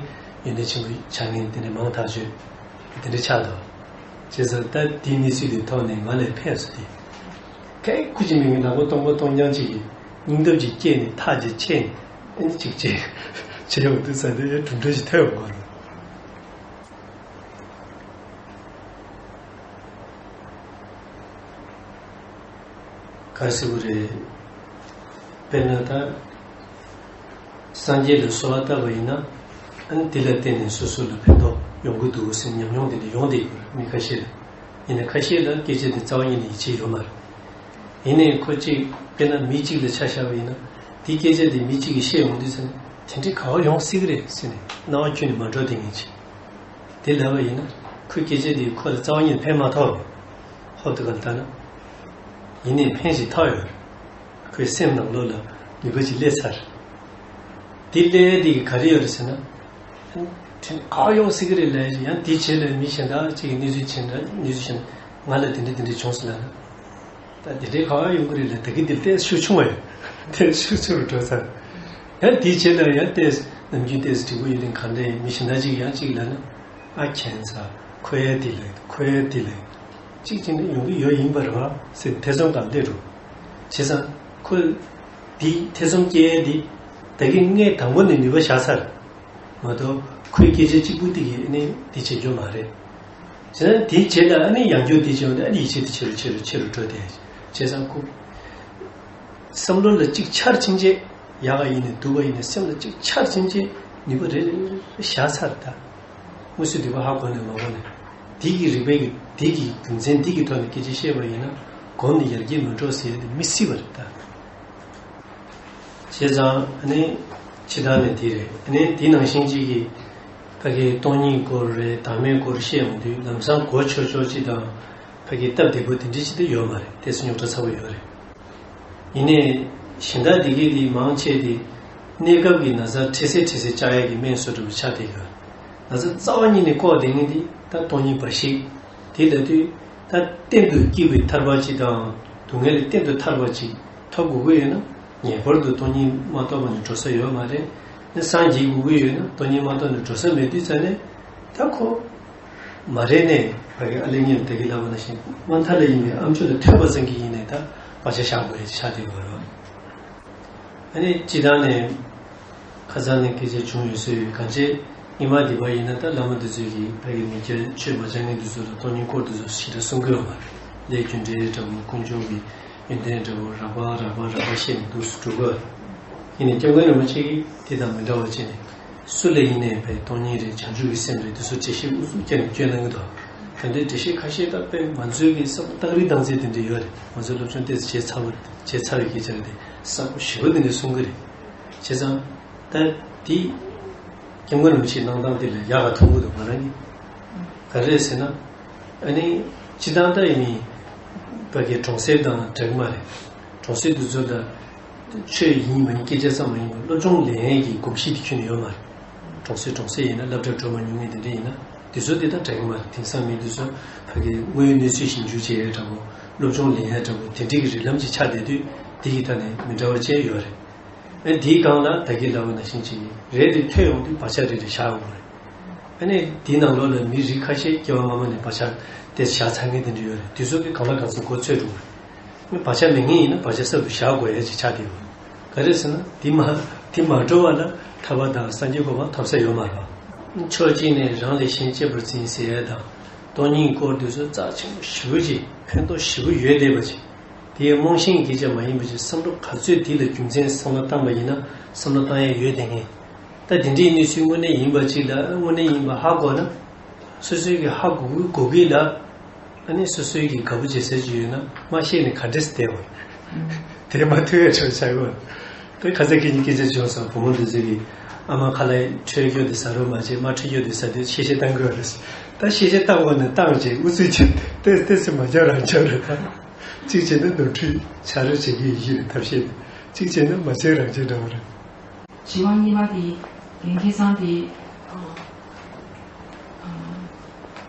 ཡོན་ཏན་ཆེན་པོ་ཆགས་མཁན་དེ་འདྲ་མང་ཐག་ཆོད་དེ་འདྲ་ཆགས་འདུག་བྱས་ཙང་ད་དེའི་གནས་ཚུལ་དེ་ཐོག་ནས་ང་ལ་ཕན་སོང་སྟེ། ཁའི་ཁུ་ཅི་མིང་གི་ནག་པོ་སྟོང་པ་སྟོང་རྐྱང་གཅིག་གིས་སྙིང་སྟོབས་ཅིག་སྐྱེས་ནས་ཐག་ཅིག་ཆད་ནས་ཨ་ནི་ཅིག་བྱས་བྱས་ཡོང་དུས་ཙང་དེ་ཡང་གྲུབ་འབྲས་ཤིག་ཐོན་ཡོང་གི་རེད། ག་རེ་ཟེར་དགོས་རེད། དཔེར་ན་ད། སངས་རྒྱས་ལ་གསོལ་བ་བཏབ་པ་ཡིན་ན། ཨ་ནི་དེ་ལ་བརྟེན་ནས་སོ་སོ་ལ་ཕན་ཐོགས་ཡོང་གི་འདུག་ཟེར་ཉམས་མྱོང་དེ་འདྲ་ཡོང་བསྡད་ཡོད་རེད་མི་ཁ་ཤས་ལ། ཡིན་ནའི་ཁ་ཤས་ལ་སྐད་ཆ་དེ་རྩ་བ་ཉིད་ནས་ཡིད་ཆེས་ཡོད་མ་རེད། ཡིན་ནའི་ཁོ་གཅིག་དཔེར་ན་མི་གཅིག་ལ་ཆ་བཞག་པ་ཡིན་ན། དེའི་སྐད་ཆ་དེ་མི་གཅིག་གིས་བཤད་ཡོང་དུས་ཙམ་ནས་དེ་འདྲའི་ག་བ་ཡོང་སྲིད་ཀྱི་རེད་ཟེར་ནས་སྣང་བ་ཁྱོན་ནས་མ་འགྲོ་བསྡད་མཁན་ཅིག་དེ་ལབ་པ་ཡིན་ན་ཁོའི་སྐད་ཆ་དེ་ཁོ་ལ་རྩ་བ་ཉིད་ནས་ཕན་མ་ཐོགས་པས། ཧོབ་ཏེ་ག་ལ་ལྟ་ན། ཡིན་ནའི་ཕན་ཞིག་ཐོགས་ཡོད་རེད། ཁོའི་སེམས་ནང་ལོགས་ལ་ནུས་པ་ཅིག་སླེབས་ཚར། དེ་སླེབས་དེ་ག་རེ་ཡོད་རེད་ཟེར་ན། དྲན་ག་ཡོང་སྲིད་ཀྱི་རེད་ལབ་ཡང་དེའི་རྗེས་ལ་མི་གཞན་དག་ཅིག་གིས་གནས་ཚུལ་བྱས་ན་གནས་ཚུལ་བྱས་ན་ང་ལ་དེ་འདྲ་དེ་འདྲ་བྱུང་སོང་ལབ་ན། ད་དེ་འདྲའི་ག་ཡོང་གི་རེད་ལབ་ད་གི་འདིར་ཏོག་ཙམ་ཤུགས་ཆུང་བ་ཡོད། ཏོག་ཙམ་ཤུགས་ཆུང་རུ་འགྲོ་ཚར། ཡང་དེའི་རྗེས་ལ་ཡང་ཏོག་ཙམ་ནམ་རྒྱུན་ཏོག་ཙམ་འགྲིག་པོ་ཡོད་དེ་ག་འདྲ་ཡིན་མི་གཞན་དག་ཅིག་ཡང་ཅིག་ལབ་ན། ཨ་ཁྱད་མཚར། ཁོ་ཡ་དེ་ལ་ཁོ་ཡ་དེ་ལ་གཅིག་བྱས་ནས་ཡོང་གི་ཡོད་ཡིན་པ་རེད་བ་ཟེར་ཐེ་ཚོམ་སྒང་སླེབས་འགྲོ། བྱས་ཙང་ཁོ་འདི་ཐེ་ཚོམ་སྐྱེ་ཡ་འདི་ད་གིན་སྔས་དང་པོ་ནས་ནུས་པ་བཞག་ཚར། མ་གཏོགས་ཁོའི་སྐད་ཆ་གཅིག་པུ་དེ་གིས་ཨ་ནི་འདི་བྱེད་རྒྱུ་མ་རེད། བྱས་ཙང་དེའི་རྗེས་ལ་ཨ་ནི་ཡང་བསྐྱར་འདི་བྱས་ཡོང་དུས་ཨ་ནི་ཡིད་ཆེས་དེ་ཆེ་རུ་ཆེ་རུ་ཆེ་རུ་འགྲོ་བསྡད། བྱས་ཙང་ཁོ་བསམ་བློ་ལ་གཅིག་འཆར་ཕྱིན་རྗེས་ཡག་ག་ཡིན་ནས་སྡུག་ག་ཡིན་ནས་སེམས་ལ་གཅིག་འཆར་ཕྱིན་རྗེས་ནུས་པ་རེ་རེ་རེ་རེ་བཞག་ཚར་ད། དངོས་སུ་སྡིག་པ་ཧ་གོ་ནས་མ་གོ་ནས་འདི་གི་རིགས་པའི་གི་འདི་གི་རྒྱུ་མཚན་འདི་གི་ཐོག་ནས་སྐད་ཆ་བཤད་པ་ཡིན་ན་གོམས་ནས་ཡར་རྒྱས་མི་འགྲོ་ཟེར་ཡ་དེ་མི་སྲིད་པ་རེད་ད། བྱས་ཙང་ཨ་ནི་སྤྱི་བཏང་ནས་དེ་རེད། ཨ་ནི་དེ་ནང་བཞིན་གཅིག་གི་ཕ་གིའི་སྟོང་ཉིད་སྐོར་རེད་བདག་མེད་སྐོར་བཤད་ཡོང་དུས་ལམ་སང་གོ་ཆོག་ཆོག་ཅིག་དང་ཕ་གིའི་སྟབས་བདེ་པོ་དེ་འདྲ་ཅིག་ད་ཡོད་མ་རེད། ཏོག་ཙམ་རྙོག་དྲ་ཚ་པོ་ཡོད་རེད། ཡིན་ནའི་གཞན་དག་འདི་གའི་དེ་མང་ཆེ་དེ་གནས་སྐབས་ཀྱི་ན་ཚ་འཕྲལ་སེལ་འཕྲལ་སེལ་བཅག་ཡག་གི་སྨན་བཟོ་འདྲ་པོ་ཆགས་བསྡད་ཡོད། ན་ཚ་རྩ་བ་ཉིད་ནས་བཀག་བསྡད་མཁན་དེ་ད་སྟོང་ཉིད་འབའ་ཞིག་དེ་ལྟ་དུས་ད་གཏན་དུ་སྐྱིད་པའི་ཐར་པ་ཅིག་དང་སྡུག་བསྔལ་ལས་གཏན་དུ་ཐར་པ་ཅིག་ཐོབ་དགོས་ཀྱི་ཡོད་ན་ངེས་པར་དུ་སྟོང་ཉིད་མ་རྟོགས་པ་ནས་འགྲོ་ས་ཡོད་མ་རེད། ནི་སངས་རྒྱས་དགོས་ཀྱི་ཡོད་ན་སྟོང་ཉིད་མ་རྟོགས་ནས་འགྲོ་ས་མེད་དུས་ཙ་ནས་ད་ཁོ་མ་རེད་ནས་ཕ་གི་ཨ་ལེ་ངས་ད་གི་ལབ་པ་ནང་བཞིན་དབང་ཐང་ལ་ཡིན་པའི་ཨ་མཆོག་ལ་ཐོས་པ་ཙམ་གྱིས་ཡིན་ནས་ད་བག་ཆགས་བཞག་དགོས་ཡ་ཆགས་བསྡད་ཡོད་རེད། ཨ་ནི་སྤྱི་བཏང་ནས་ཁ་སང་ནས་སྐད་ཆ་བྱུང་ཡོད་ཟེར་བའི་གང་བྱས་སྔོན་མ་འདི་པ་ཡིན་ན་ད་བླ་མ་འདི་ཚོས་ཀྱིས་ཕ་གི་མི་སྐྱ་ཆོས་མ་སྦྱང་མཁན་འདི་ཚོ་ལ་སྟོང་ཉིད་སྐོར་འདི་ཚོ་ཞེ་དྲག་གསུང་གི་ཡོད་མ་རེད། ལས་རྒྱུ་འབྲས་འདྲ་བོ་ཀུན་འབྱུང་གི་ཡོན་ཏན་འདྲ་བོ་རགས་པ་རགས་པ་རགས་པ་བཤད་ནས་འདུག་སེ་འགྲོ་གི་ཡོད་རེད། ཡིན་ནའི་སྐྱབས་མགོན་རིན་པོ་ཆེ་གིས་དེ་དང་མི་འདྲ་བ་བྱས་ནས་སུ་ལ་ཡིན་ནའི་ཕའི་སྟོང་ཉིད་རེད་བྱང་ཆུབ་ཀྱི་སེམས་རེད་དེ་ཚོ་འགྲེལ་བཤད་ཨུ་ཚུགས་བསྐྱལ་ནས་སྐྱོན་གནང་གི་འདུག་དེ་འདྲའི་འགྲེལ་བཤད་ཁ་ཤས་ད་དཔེ་ང་ཚོའི་གི་བསམ་བློ་བཏང་རིགས་བཏང་ཚད་དེ་འདྲ་ཡོད་རེད། ང་ཚོའི་སློབ་སྦྱོང་ཏོག་ཙམ་བྱས་ཚར་བ་བྱས་ཚར་བའི་སྐད་ཆ་རེད་དེ་གསལ་པོ་ཞེ་པོ་དེ་འདྲ་གསུང་གི་རེད། བྱས་ཙང་ད་དེ་སྐྱབས་མགོན་རིན་པོ་ཆེའི་གནང་སྟངས་དེ་ལ་ཡག་ག་མཐོང་གི་འདུག་ང་རང་གིས། ག་རེ་རེད་ཟེར་ན། ཨ་ནི་སྤྱི་བཏང་ད་ཡིན་ཕ་གི་གྲོང་གསེབ་དང་འདྲ་གི་མ་རེད། གྲོང་གསེབ་དེ་ཚོ་ད་ཆོས་ཡིན་མ་ཡིན་སྐད་ཆ་ཙམ་མ་ཡིན་པར་སློབ་སྦྱོང་ལེན་ཡས་ཀྱི་གོམས་གཤིས་དེ་ཁྱོན་ནས་ཡོད་མ་རེད། གྲོང་གསེབ་གྲོང་གསེབ་ཡིན་ན་སློབ་གྲྭ་འགྲོ་མ་མྱོང་མཁན་དེ་འདྲ་ཡིན་ན་དེ་ཚོ་དེ་དང་འདྲ་གི་མ་རེད། དེང་སང་མི་དེ་ཚོ་ཕ་གི་དངོས་ཡོད་གནས་ཚུལ་ཞིབ་འཇུག་བྱེད་ཡས་འདྲ་པོ་སློབ་སྦྱོང་ལེན་ཡས་འདྲ་པོ་དེ་འདྲ་གི་རིགས་ལམ་ཅིག་ཆགས་བསྡད་དུས་དེ་གི་ཐད་ནས་མི་འདྲ་བ་ཅིག་ཡོད་རེད། ཨ་ནི་དེའི་སྒང་ལ་ད་གིན་ལབ་པ་ནང་བཞིན་ཅིག་རེད་དེ་ཐོས་ཡོང་དུས་བག་ཆགས་རེ་རེ་བཞག་དགོས་རེད། ཨ་ནི་དེའི་ནང་ལོགས་ལ་མི་རིགས་ཁ་ཤས་སྐྱེ་བ་སྔ་མ་ནས་བག་ཆགས་དེ་བཞག་ཚར་མཁན་དེ་འདྲ་ཡོད་རེད། དེ་ཚོ་གིས་གང་ལ་གང་འཚམ་མགོ་ཚོས་འགྲོ་གི་རེད། ཨ་ནི་བག་ཆགས་མེད་མཁན་ཡིན་ན་བག་ཆགས་གསར་དུ་བཞག་དགོས་ཡ་ཅིག་ཆགས་བསྡད་ཡོད་རེད། ག་རེ་ཟེར་ན་དེ་མ་དེ་མ་འགྲོ་བ་ལ་ཐར་པ་དང་སངས་རྒྱས་གོ་འཕང་ཐོབ་ས་ཡོད་མ་རེད་པ། ཕྱོགས་གཅིག་ནས་རང་ལས་གཞན་གཅེས་པར་འཛིན་ཟེར་ཡ་དང་སྟོང་ཉིད་སྐོར་དེ་ཚོ་རྩ་ཆེན་པོ་ཞེ་པོ་ཅིག་ཕན་ཐོགས་ཞེ་པོ་ཡོད་བསྡད་པ་ཅིག་དེའི་རྨོངས་ཞེན་གྱི་རྐྱེན་མ་ཡིན་པ་ཅིག་བསམ་བློ་ག་ཚོད་དེ་ལ་རྒྱུ་མཚན་བསམ་བློ་བཏང་པ་ཡིན་ན་བསམ་བློ་བཏང་ཡ་ཡོད་དེ་ངེས། ད་དེ་འདྲའི་གནས་ཚུལ་དངོས་གནས་ཡིན་པ་ཅིག་ལ་དངོས་གནས་ཡིན་པ་ཧ་གོ་ན། སོ་སོའི་གི་ཧ་གོ་གི་གོ་གི་ལ། ཨ་ནི་སོ་སོའི་གི་དགའ་པོ་བྱེད་ས་ཅིག་ཡོད་ན་མ་ཤེས་ནས་ག་འདྲས་སེ་བསྡད་པ། དེ་མ་ཐུག་ཡ་ཆོག་ཆགས་ཡོད། དེ་ཁ་ཚ་ཁྱེད་གཉིས་སྐད་ཆ་བྱུང་སོང་བུ་མོ་འདི་ཚོ་གི་ཨ་མ་ཁ་ལག་འཕྲོད་རྒྱུ་དེ་ཟ་རོགས་མ་བྱེད་མ་འཕྲོད་རྒྱུ་དེ་ཟ་དུས་གཤེ་གཤེ་བཏང་དགོས་རེད། ད་གཤེ་གཤེ་བཏང་དགོས་ན་བཏང་བྱས་ཨུ་ཚུགས་བྱས་ཏོག་ཙམ་མ་རྒྱག་རང་རྒྱག་རེད་ད། གཅིག་བྱས་ན་ནོར་འཁྲུལ་ཆ་རེ་བྱེད་ཀྱི་ཡོད་ཀྱི་རེད་ཐབས་ཤེས་དེ། གཅིག་བྱས་ན་མ་བྱས་རང་བྱས་འདྲ་བོ་རེད། དྲི་བ་གཉིས་པ་དེ་རྒན་ཁ་སང་དེ་ཨ་ཨ་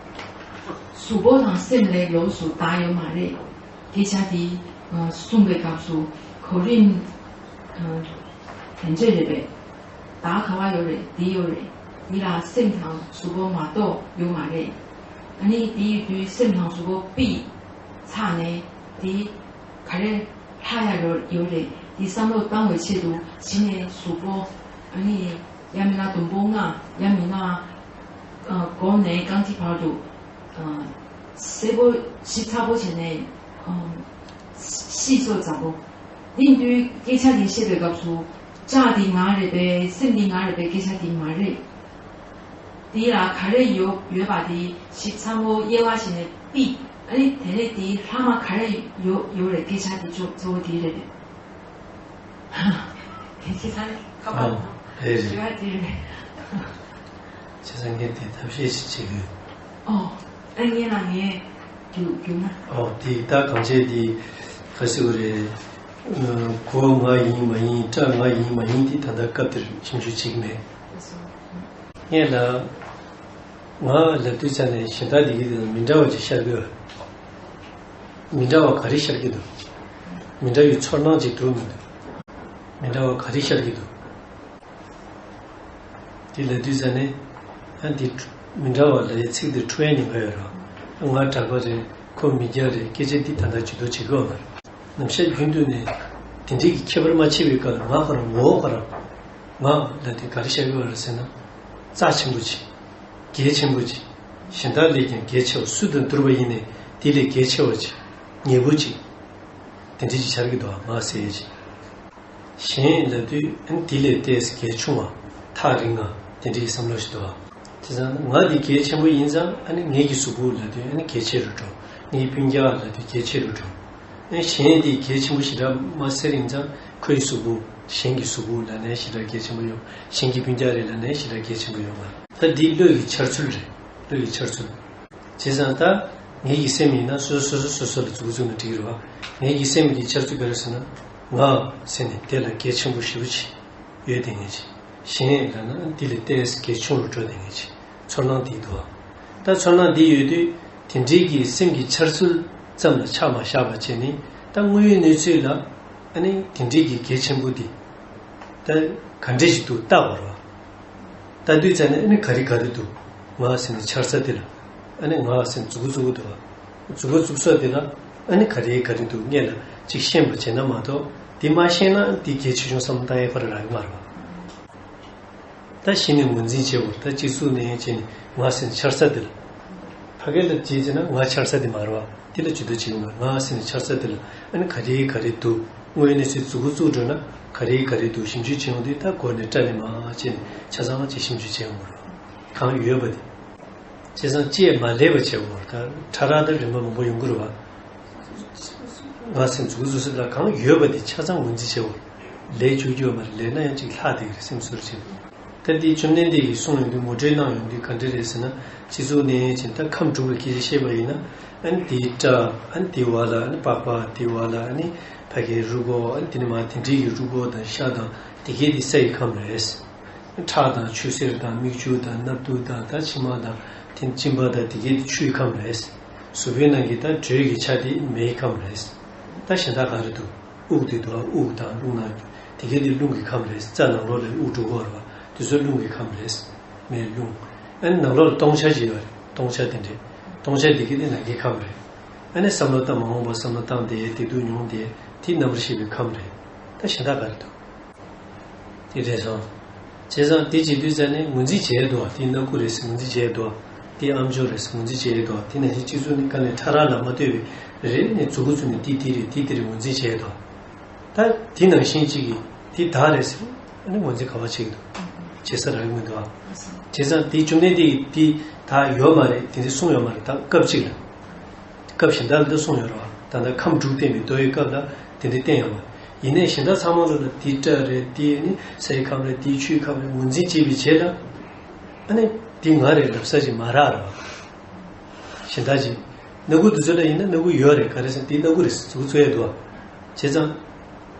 གཟུགས་པོ་དང་སེམས་ལས་ལོགས་སུ་བདག་ཡོད་མ་རེད། སྐད་ཆ་དེ་ཨ་གསུངས་པའི་སྐབས་སུ་གོ་རིམ་ཨ་དེ་འདྲས་རེད་པས། བདག་ག་བ་ཡོད་རེད། འདི་ཡོད་རེད། འདི་ལ་སེམས་དང་གཟུགས་པོ་མ་གཏོགས་ཡོད་མ་རེད། ཨ་ནི་དེ་ཡོད་དུས་སེམས་དང་གཟུགས་པོ་ཕུད་ཚར་ནས་དེ་ག་རེ་ལྷག་ཡ་ཡོད་ཡོད་རེད། དེ་བསམ་བློ་བཏང་བའི་ཆེད་དུ་གཞི་ནས་གཟུགས་པོ་ཨ་ནི་ཡང་མིན་ན་དུམ་བུ་ལྔ་ཡང་མིན་ན་ཨ་མགོ་ནས་རྐང་མཐིལ་བར་དུ་ཨ་གསལ་པོ་ཞིབ་ཚགས་པོ་བྱས་ནས་ཨ་ཤེས་སོ་ཙམ་པོ། དེ་ཡིན་དུས་སྐད་ཆ་དེ་བཤད་པའི་སྐབས་སུ་ལྕགས་དེ་ང་རེད་པས་སེམས་དེ་ང་རེད་པས་སྐད་ཆ་དེ་མ་རེད། དེ་ལ་ག་རེ་ཡོད་ཡོད་པ་དེ་ཞིབ་ཚགས་པོ་དབྱེ་བ་ཕྱེ་ནས་ཕུད། ཨ་ནི་དེ་ནས་དེའི་ལྷག་མ་ག་རེ་ཡོད་ཡོད་རེད་སྐད་ཆ་དེ་ཅུང་གཙོ་བོ་དེ་རེད། དེ་ཁྱེད་ཚང་ཁ་པར་ཨོ་རེད་རེད། དྲི་བ་དེ་རེད། བྱས་ཙང་ངས་དེ་ཐབས་ཤེས་ཤིག་བྱེད་དགོས། ཨོ། ཨ་ངས་ལ་ངས་རྒྱུགས་རྒྱུགས་ན། ཨོ་དེ་ད་གང་བྱས་དེ་ག་ཟེར་དགོས་རེད། ཨ་གོ་ང་ཡིན་མ་ཡིན་སྐྲ་ང་ཡིན་མ་ཡིན་དེ་ད་ལྟ་སྐབས་དེར་ཞིབ་འཇུག་བྱེད་ཀྱི་མེད། ངས་ལ་ང་ལབ་དུས་ཙ་ནས་གཞན་དག་འདི་གི་དེ་ལ་མི་འདྲ་བ་ཅིག་ཤར་གི་ཡོད། མི་འདྲ་བ་ག་རེ་ཤར་གྱི་འདུག་མི་འདྲ་བའི་ཚོར་སྣང་ཅིག་འདུག་མི་འདུག་མི་འདྲ་བ་ག་རེ་ཤར་གྱི་འདུག་དེ་ལབ་དུས་ཙ་ནས་ཨ་འདི་ མི་འདྲ་བ་ལབ་ཡའི་ཚིག་དེ་འཁྲུལ་ཡའི་ཉེན་ཁ་ཡོད་རེད་བ། ང་གྲྭ་པ་རེད། ཁོ་མི་སྐྱ་རེད། སྐད་ཆ་འདི་ད་ལྟ་ཇུས་གཏོགས་བྱེད་ཀྱི་ཡོད་མ་རེད། ནམ་ཞག་རྒྱུན་དུ་ནས་དེ་འདྲའི་གི་ཁྱད་པར་མ་ཕྱེ་བའི་སྐབས་ལ་ང་ཁོ་རང་ངོ་བོ་ཁོ་རང་ང་ལ་དེ་ག་རེ་བཤད་ཀྱི་ཡོད་རེད་ཟེར་ན། རྩ་ཆེན་པོ་ཅིག་གལ་ཆེན་པོ་ཅིག་གཞན་དག་ལས་ཀྱང་གལ་ཆེ་བ། སུ་དང་བསྡུར་བ་ཡིན་ནའི་དེ་ལས་གལ་ཆེ་བ་ཅིག་ཉེ་པོ་ཅིག་དེ་འདྲ་ཅིག་ཆགས་ཀྱི་འདུག་ང་ཟེར་ཡས་ཅིག་གཞན་ལབ་དུས་ཨ་ནི་དེ་ལས་ཏོག་ཙམ་གལ་ཆུང་བ། ཐག་རིང་བ། དེ་འདྲའི་བསམ་བློ་ཞིག་འདུག་བ། དེ་ཙང་ང་འདི་གལ་ཆེན་པོ་ཡིན་ཙང་ཨ་ནི་ངེད་ཀྱི་གཟུགས་པོ་ལབ་དུས་ཨ་ནི་གལ་ཆེ་རུ་འགྲོ། ངའི་སྤུན་ཀྱག་ལབ་དུས་གལ་ཆེ་རུ་འགྲོ། ཨ་ནི་གཞན་འདི་གལ་ཆེན་པོ་ཞེ་དྲག་མ་ཟེར་ཡིན་ཙང་ཁོའི་གཟུགས་པོ། གཞན་གྱི་གཟུགས་པོ་ལབ་ནའི་ཞེ་དྲག་གལ་ཆེན་པོ་ཡོད། གཞན་གྱི་སྤུན་ཀྱག་རེད་ལབ་ནའི་ཞེ་དྲག་གལ་ཆེན་པོ་ཡོད་མ་རེད། ད་འདི་བློ་ཡི་འཆར་ཚུལ་རེད། བློ་ཡི་འཆར་ཚུལ། བྱས་ཙང་ད་ངེད་ཀྱི་སེམས་ཡིན་ན་སོ་སོ་སོ་སོ་སོ་སོ་ལ་མཛུབ་གུ་བཙུགས་ན་འགྲིག་གི་རེད་བ། ངེད་ཀྱི་སེམས་ཀྱི་འཆར་ཚུལ་ག་རེ་ཟེར་ན། ང་ཟེར་ནས་དེ་ལ་གལ་ཆེན་པོ་ཞེ་པོ་ཅིག་ཡོད་དེ་ངེས་ཅིག་གཞན་ལབ་ན་འདི་ལས་ཏོག་ཙམ་གལ་ཆུང་རུ་འགྲོ་དེ་ངེས་ཅིག་ཚོར་སྣང་དེ་འདུག་བ། ད་ཚོར་སྣང་འདི་ཡོད་དུས་དེ་འདྲའི་གི་སེམས་ཀྱི་འཆར་ཚུལ་ཙམ་ལ་ཆ་མ་བཞག་པ་བྱས་ནས། ད་དངོས་ཡོད་གནས་ཚུལ་ལ་ཨ་ནི་དེ་འདྲའི་གི་གལ་ཆེན་པོ་འདི་ད་ག་འདྲ་ཞིག་འདུག་བལྟ་བར་བ། ལྟ་དུས་ཙམ་ནས་ཨ་ནི་ག་རེ་ག་རེ་འདུག་ང་ཟེར་ནས་འཆར་ས་དེ་ལ། ཨ་ནི་ང་ཟེར་ནས་མཛུབ་གུ་བཙུགས་འདུག་བ། མཛུབ་གུ་བཙུགས་ས་དེ་ལ་ཨ་ནི་ག་རེ་ག་རེ་འདུག་སྔོན་ལ་ཅིག་ཤེས་པ་བྱས་ན་མ་གཏོགས། འདི་མ་ཤེས་ན་འདི་གལ་ཆེ་ཆུང་བསམ་བློ་བཏང་ཡས་ཁོ་རང་རག་གི་མ་རེད་བ། ད་གཞི་ནས་ངོས་འཛིན་བྱེད་དགོས། ད་སྤྱི་གཙུག་ནས་བྱས་ནས་ང་ཟེར་ནས་འཆར་ས་དེ་ལ། ཕ་གི་ལ་བྱས་བྱས་ན་ང་འཆར་ས་དེ་མ་རེད་བ། དེ་ལ་ཇུས་གཏོགས་བྱེད་ཀྱི་མ་རེད། ང་ཟེར་ནས་འཆར་ས་དེ་ལ་ཨ་ནི་ག་རེ་ག་རེ་འདུག་དངོས་ཡོད་གནས་ཚུལ་མཛུབ་གུ་བཙུགས་འགྲོ་ན་ག་རེ་ག་རེ་འདུག་ཞིབ་འཇུག་བྱེད་ཡོང་དུས། ད་འགོ་ནས་སྐྲ་ནས་མར་བྱས་ནས་ཆ་ཚང་ཅིག་ཞིབ་འཇུག་བྱེད་ཡོང་དགོས་རེད། གང་ཡོད་པ་དེ། བྱས་ཙང་ཅིག་མ་ལས་པ་བྱེད་དགོས་རེད། ད་ཕྲ་རགས་དང་རིམ་པ་མང་པོ་ཡོང་གི་རེད་བ། ང་ཚོས་མཛུབ་གུ་བཙུགས་ས་ལ་གང་ཡོད་པ་དེ་ཆ་ཚང་ངོས་འཛིན་བྱེད་དགོས། ལས་བཅུག་རྒྱུ་ཡོད་མ་རེད། ལས་ན་ཡང་ཅིག་ལྷག་བསྡད་ཀྱི་རེད། སེམས་ཚོར་ཅིག་ད་འདི་བཅོམ་ལྡན་འདས་ཀྱིས་གསུངས་ཡོང་དུས། ངོ་སྤྲོད་གནང་ཡོང་དུས་ག་འདྲ་རེད་ཟེར་ན། སྤྱི་གཙུག་ནས་བྱས་ད་ཁམས་དྲུག་གི་སྐད་ཆ་བཤད་པ་ཡིན་ན། ཨ་ནི་དེའི་སྐྲ། ཨ་ནི་དེའི་བར་ལ་ཨ་ནི་པགས་པ། དེའི་བར་ལ་ཨ་ནི་ཕ་གིའི་རུས་ཁོག་ཨ་ནི་དེ་ནས་མར་དེ་འདྲའི་གི་རུས་ཁོག་དང་ཤ་དང་དེ་གས་དེ་སའི་ཁམས་རེད། ཁྲག་དང་ཆུ་སེར་དང་མིག་ཆུ་དང་སྣབས་ཐུག་དང་ད་མཆི་མ་དང་དེ་གཅིན་པ་དང་དེ་གས་དེ་ཆུའི་ཁམས་རེད། གཟུགས་པོའི་ནང་གི་ད་དྲོད་ཀྱི་ཆ་དེ་མེའི་ཁམས་རེད། ད་གཞན་དག་ག་རེ་འདུག་དབུགས་དེ་འདུག་དབུགས་དང་རླུང་ནང་དེ་གས་དེ་རླུང་གི་ཁམས་རེད། རྩ་ནང་ལོགས་ལ་དབུགས་འགྲོ་གི་ཡོད་རེད་བ། དེ་ཚོ་རླུང་གི་ཁམས་རེད། མེ་རླུང་། ཨ་ནི་ནང་ལོགས་ལ་སྟོང་ཆ་ཅིག་ཡོད་རེད། སྟོང་ཆ་དེ་འདྲས། སྟོང་ཆ་དེ་གས་དེ་ནང་གི་ཁམས་རེད། ཨ་ནི་བསམ་བློ་བཏང་མ་འོངས་པ་བསམ་བློ་བཏང་སྟེ་བདེ་སྡུག་མྱོང་སྟེ་དེ་རྣམ་པར་ཤེས་པའི་ཁམས་རེད། ད་གཞན་དག་ག་རེ་འདུག་དེ་རེད་སོང་། བྱས་ཙང་དེ་བྱེད་དུས་ཙམ་ནས་ངོས་འཛིན་བྱས་འདུག་བ། དེ་སྣ་ཁུག་རེད་ཟེར་ངོས་འཛིན་བྱས་འདུག་བ། དེ་ཨམ་ཅོག་རེད་ཟེར་ངོས་འཛིན་བྱས་འདུག་བ། དེ་ནང་བཞིན་སྤྱི་གཙུག་ནི་དཀའ་ལས་ཕྲ་རགས་ལ་མ་ལྟོས་པའི་རེ་རེ་ནས་མཛུབ་གུ་བཙུགས་ནས་དེ་དེ་རེད། དེ་དེ་རེད་ངོས་འཛིན་བྱས་འདུག་ད་དེ་ནང་བཞིན་གཅིག་གིས་དེ་བདག་རེད་ཟེར་ཨ་ནི་ངོས་འཛིན་ག་པར་བྱེད་ཀྱི་འདུག་བྱེད་ས་རག་གི་མི་འདུག་ཨ། བྱས་ཙང་དེ་བཅོམ་ལྡན་འདས་ཀྱིས་དེ་བདག་ཡོད་མ་རེད། དེ་འདྲ་གསུངས་ཡོད་མ་རེད། ད་སྐབས་གཅིག་ལ། སྐབས་གཞན་དག་ལ་འདི་གསུངས་ཡོད་རེད་བ། ད་ལྟ་ཁམས་དྲུག་བསྟན་པའི་མདོ་ཡི་སྐབས་ལ་དེ་འདྲ་བསྟན་ཡོད་མ་རེད། ཡིན་ནའི་གཞན་དག་ཚང་མ་ལོ་ལ་དེ་སྐྲ་རེད། དེ་ནི་སའི་ཁམས་རེད། དེ་ཆུའི་ཁམས་རེད། ངོས་འཛིན་བྱེད་པའི་རྗེས་ལ་ཨ་ནི་དེ་ང་རེད་ལབ་ས་ཅིག་མ་རག་རེད་བ། གཞན་དག་ཅིག་སྣ་ཁུག་དེ་ཚོ་ལ་ཡིན་ན་སྣ་ཁུག་ཡོད་རེད། ག་རེ་ཟེར་ན་དེ་སྣ་ཁུག་རེད་ཟེར་མཛུབ་གུ་བཙུགས་ཡས་འདུག་བ། བྱས་ཙང་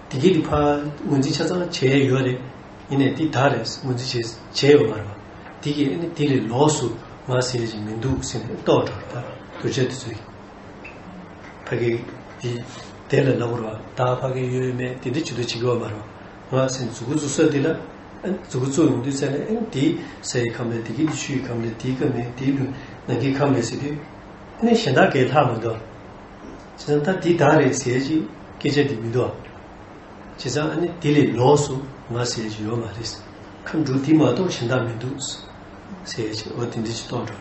དེ་གི་དེ་ཕར་ངོས་འཛིན་ཆ་ཚང་བྱས་ཡས་ཡོད་རེད། ཡིན་ནའི་དེ་བདག་རེད་ཟེར་ངོས་འཛིན་བྱས་བྱས་ཡོད་མ་རེད་བ། དེ་གི་ཨ་ནི་དེ་ལས་ལོགས་སུ་ང་ཟེར་ཡས་ཅིག་མི་འདུག་ཟེར་ནས་རྟོགས་འགྲོ་རེད། ད་གདུལ་བྱ་དེ་ཚོ་ཡིས། ཕ་གི་དེ་དེ་ལ་ལབ་དགོས་རེད་བ། བདག་ཕ་གི་ཡོད་མེད་དེ་འདྲ་ཇུས་གཏོགས་བྱེད་ཀྱི་ཡོད་མ་རེད་བ། ང་ཟེར་མཛུབ་གུ་བཙུགས་ས་དེ་ལ། ཨ་ནི་མཛུབ་གུ་བཙུགས་ཡོང་དུས་ཙམ་ནས་ཨ་ནི་དེ་སའི་ཁམས་རེད། དེ་གི་དེ་ཆུའི་ཁམས་རེད། དེའི་ཁམས་རེད། དེའི་ལུས་ནང་གི་ཁམས་རེད་ཟེར་དུས། ཨ་ནི་གཞན་དག་གས་ལྷག་མི་འདུག་བྱས་ཙང་ད་དེ་བདག་རེད་ཟེར་ཡས་ཅིག་སྐད་ཆ་དེ་མི་འདུག་བ། བྱས་ཙང་ཨ་ནི་དེ་ལས་ལོགས་སུ་ང་ཟེར་ཡས་ཅིག་ཡོད་མ་རེད། ཁམས་དྲུག་དེ་མ་གཏོགས་གཞན་དག་མི་འདུག་ཟེར་ཡས་ཅིག་འོ་དེ་འདྲ་ཅིག་རྟོགས་འགྲོ།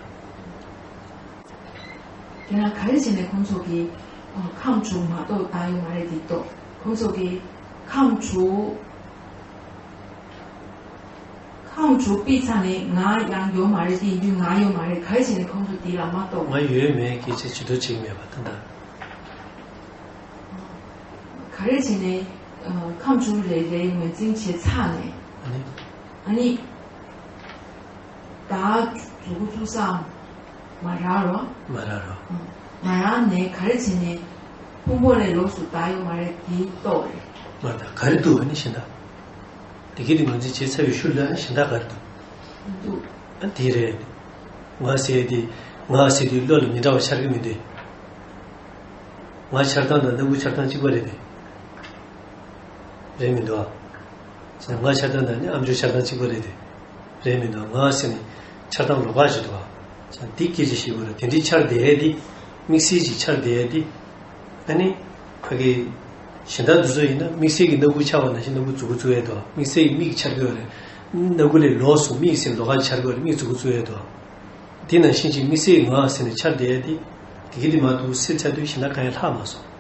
དེ་ན་ག་རེ་བྱས་ནས་ཁོང་ཚོ་གིས་ཨ་ཁམས་དྲུག་མ་གཏོགས་བདག་ཡོད་མ་རེད་དེ་རྟོགས། ཁོང་ཚོ་གིས་ཁམས་དྲུག་ཁམས་དྲུག་ཕུད་ཚར་ནས་ང་ཡང་ཡོད་མ་རེད། དེ་ཡིན་དུས་ང་ཡོད་མ་རེད། ག་རེ་བྱས་ནས་ཁོང་ཚོ་དེ་ལ་མ་གཏོགས། ང་ཡོད་མེད་སྐད་ཆ་ཇུས་གཏོགས་བྱེད་ཀྱི་མེད་པ་ད་ལྟ། ག་རེ་བྱས་ནས་ཨ་ཁམས་དྲུག་རེ་རེ་ངོས་འཛིན་བྱས་ཚར་ནས། ཨ་ནི། ཨ་ནི། བདག་མཛུབ་གུ་བཙུགས་ས་མ་རག་རོ། མ་རག་རོ། ཨ། མ་རག་ནས་ག་རེ་བྱས་ནས་ཕུང་པོ་ལས་ལོགས་སུ་བདག་ཡོད་མ་རེད་དེ་རྟོགས་རེད། མ་རེད། ད་ག་རེ་འདུག་ཨ་ནི་གཞན་དག་དེ་གི་དེ་ངོས་འཛིན་བྱས་ཚར་བའི་ཤུལ་ལ་ཨ་གཞན་དག་ག་རེ་འདུག་འདུག་ཨ་དེ་རེད། ང་ཟེར་དེ། ང་ཟེར་དུས་བློ་ལ་མི་འདྲ་བ་འཆར་གི་མི་འདུག་ང་འཆར་སྟངས་དང་སྣ་ཁུག་འཆར་སྟངས་གཅིག་པ་རེད་དེ། རེད་མི་འདུག་ཨ། ང་འཆར་སྟངས་དང་ནི་ཨམ་ཅོག་འཆར་སྟངས་གཅིག་པ་རེད་དེ། རེད་མི་འདུག་ཨ། ང་ཟེར་ནས་འཆར་སྟངས་ལོགས་ཀ་ཞིག་འདུག་ཨ། ཡ། འདི་སྐད་ཆ་ཞིག་བར་དེ་འདྲའི་འཆར་བསྡད་ཡས་དེ། དམིགས་བསལ་གྱི་འཆར་བསྡད་ཡས་དེ། ཨ་ནི། ཕ་གི། གཞན་དག་འདི་ཚོ་ཡིན་ན་དམིགས་བསལ་གྱི་སྣ་ཁུག་འཆར་བ་ནང་བཞིན་སྣ་ཁུག་མཛུབ་གུ་བཙུགས་ཡས་འདུག་དམིགས་བསལ་གྱི་མིག་འཆར་གྱི་ཡོད་རེད། སྣ་ཁུག་ལས་ལོགས་སུ་མིག་ཟེར་ལོགས་ཀ་འཆར་གྱི་ཡོད་རེད། མིག་མཛུབ་གུ་བཙུགས་ཡས་འདུག་དེ་ནང་བཞིན་གྱི་དམིགས་བསལ་ངག་ཟེར་ནས་འཆར་བསྡད་ཡས་དེ། དེ་གི་དེ་མ་གཏོགས་སེལ་ཚར་དུས་གཞན་དག་གང་ཡང་ལྷག་མ་སོང་།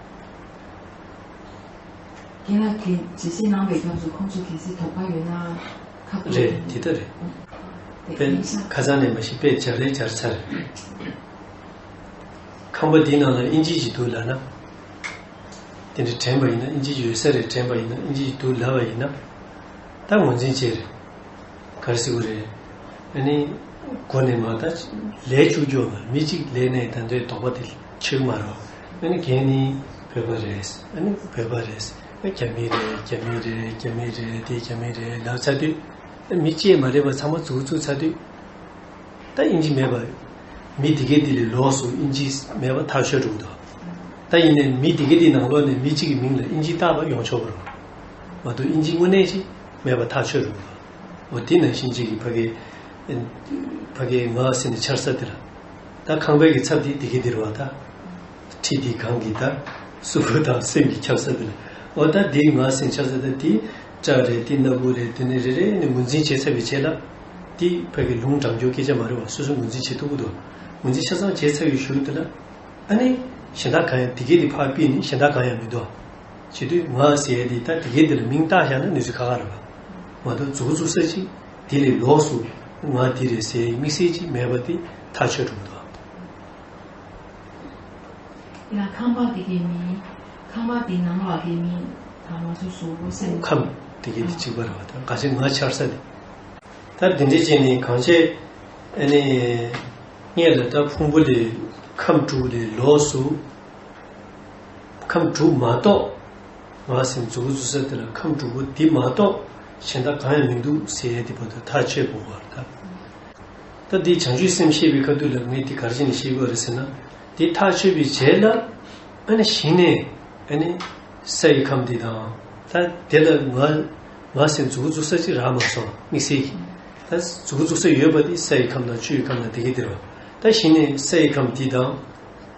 རྒན་ལགས་ཀྱིས་འགྲེལ་བཤད་གནང་བའི་སྐབས་སུ་ཁོང་ཚོ་གལ་སྲིད་དོགས་པ་ཡོད་ན་ཁ་ཐུག་རེད། དེ་ལྟ་རེད། དེ་དཔེ་ཡིན་ཤག་ཁ་སང་ནས་མ་གཞི་དཔེ་སྦྱར་རེ་སྦྱར་ཚར། ཁང་པ་འདིའི་ནང་ལ་ཨིན་ཇི་ཞིག་འདུག་ལབ་ན། དེ་འདྲ་དྲན་པ་ཡིན་ན། ཨིན་ཇི་ཡོད་ས་རེད་དྲན་པ་ཡིན་ན། ཨིན་ཇི་ཞིག་འདུག་ལབ་པ་ཡིན་ན། ད་ངོས་འཛིན་བྱེད་རེད། ག་རེ་ཟེར་དགོས་རེད། ཨ་ནི། མགོ་ནས་མར་ད་ལས་བཅུག་རྒྱུ་མ་མི་གཅིག་ལས་ནས་ད་འདོད་དོགས་པ་དེ་ཆོད་མ་རེད། ཨ་ནི་རྒན་ནི་བོད་པ་རེད། ཨ་ནི་བོད་པ་རེད། ཨ་རྒྱ་མི་རེད། རྒྱ་མི་རེད། རྒྱ་མི་རེད། དེ་རྒྱ་མི་རེད་ལབ་ཚར་དུས། ཨ་མི་གཅིག་མ་རེད་པ་ཚང་མ་མཛུབ་བཙུགས་ཚར་དུས། ད་ཨིན་ཇི་མེད་པ། མི་དེ་གའི་དེ་ལས་ལོགས་སུ་ཨིན་ཇི་མེད་པ་ཐག་ཆོད་འགྲོ་གི་འདུག་ད་ཡིན་ནའི་མི་དེ་གའི་དེ་ནང་ལོགས་ནས་མི་གཅིག་གི་མིང་ལ་ཨིན་ཇི་བཏགས་པ་ཡོང་ཆོག་གི་རེད། མ་གཏོགས་ཨིན་ཇི་དངོས་གནས་ཅིག་མེད་པ་ཐག་ཆོད་འགྲོ་གི་འདུག་འོ་དེ་ནང་བཞིན་ཅིག་གི་ཕ་གི། ཕ་གི་ངག་ཟེར་ནས་འཆར་ས་དེ་ལ། ད་ཁང་པའི་གི་ཚབ་དེ་དེ་གའི་དེ་རེད་པ་ད། ཁྲི་འདི་སྒང་གི་ད། གཟུགས་པོ་དང་སེམས་ཀྱི་ཁྱབ་ས་དེ་ལ། འོ་ད་འདི་ངག་ཟེར་འཆར་ས་དེ་དེ། སྐྲ་རེད། དེ་སྣ་ཁུག་རེད། དེ་ནས་རེ་རེ་ནས་ངོས་འཛིན་བྱས་ཚར་བའི་རྗེས་ལ། དེ་ཕ་གི་ལུང་དྲངས་རྒྱུ་སྐད་ཆ་མ་རེད་པ། སོ་སོ་ངོས་འཛིན་བྱེད་ཐུབ་ཀྱི་འདུག་ངོས་འཛིན་ཆ་ཚང་བྱས་ཚར་བའི་གཞུག་དེ་ལ། ཨ་ནི། གཞན་དག་གང་ཡང་དེ་གའི་དེ་ཕར་ཕུད་ནས་གཞན་དག་གང་ཡང་མི་འདུག་བྱེད་དུས་ངག་ཟེར་ཡས་དེ་ད་དེ་གའི་དེ་ལ་མིང་བཏགས་བཞག་ན་གནས་ཚུལ་ཁག་ཁག་རེད་པ། མ་གཏོགས་མཛུབ་གུ་བཙུགས་ས་ཅིག་དེ་ལས་ལོགས་སུ་ངག་འདི་རེད་ཟེར་ཡས་དམིགས་བསལ་ཅིག་མེད་པ་དེ་ཐག་ཆོད་འགྲོ་གི་འདུག་ཡང་ཁང་པ་དེ་གའི་མིང་། ཁང་པ་དེའི་ནང་ལ་དེའི་མིང་། ད་ང་ཚོ་གཟུགས་པོ་སེམས། ཁམས་དེ་གའི་དེ་གཅིག་པ་རེད་པ། ད་ག་ཚོད་ངག་འཆར་ས་དེ། ད་དེ་འདྲའི་བྱས་ནས་གང་བྱས། ཨ་ནི། སྔོན་ལ་ད་ཕུང་པོ་ལས་ཁམས་དྲུག་ལས་ལོགས་སུ། ཁམས་དྲུག་མ་གཏོགས། ངག་ཟེར་མཛུབ་གུ་བཙུགས་ས་དེ་ལ་ཁམས་དྲུག་པོ་འདི་མ་གཏོགས་གཞན་དག་གང་ཡང་མི་འདུག་ཟེར་ཡས་དེ་བར་དུ་ཐག་ཆོད་དགོས་པ་རེད་ད། ད་འདི་བྱང་ཆུབ་སེམས་བཤད་པའི་ཁ་ཐུག་ལ་ངས་འདི་ག་རེ་བྱས་ནས་བཤད་དགོས་རེད་ཟེར་ན། འདི་ཐག་ཆོད་པའི་རྗེས་ལ། ཨ་ནི་གཞི་ནས། ཨ་ནི། ས་ཡི་ཁམས་འདི་དང་། ད་དེ་ལ་ང་། ང་ཟེར་མཛུབ་གུ་བཙུགས་ས་ཅིག་རག་མ་སོང་། དམིགས་བསལ་གྱི། ད་མཛུབ་གུ་བཙུགས་ས་ཡོད་པ་དེ་ས་ཡི་ཁམས་དང་ཆུ་ཡི་ཁམས་དང་དེ་གའི་དེ་རེད་པ། ད་གཞི་ནས་ས་ཡི་ཁམས་འདི་དང་།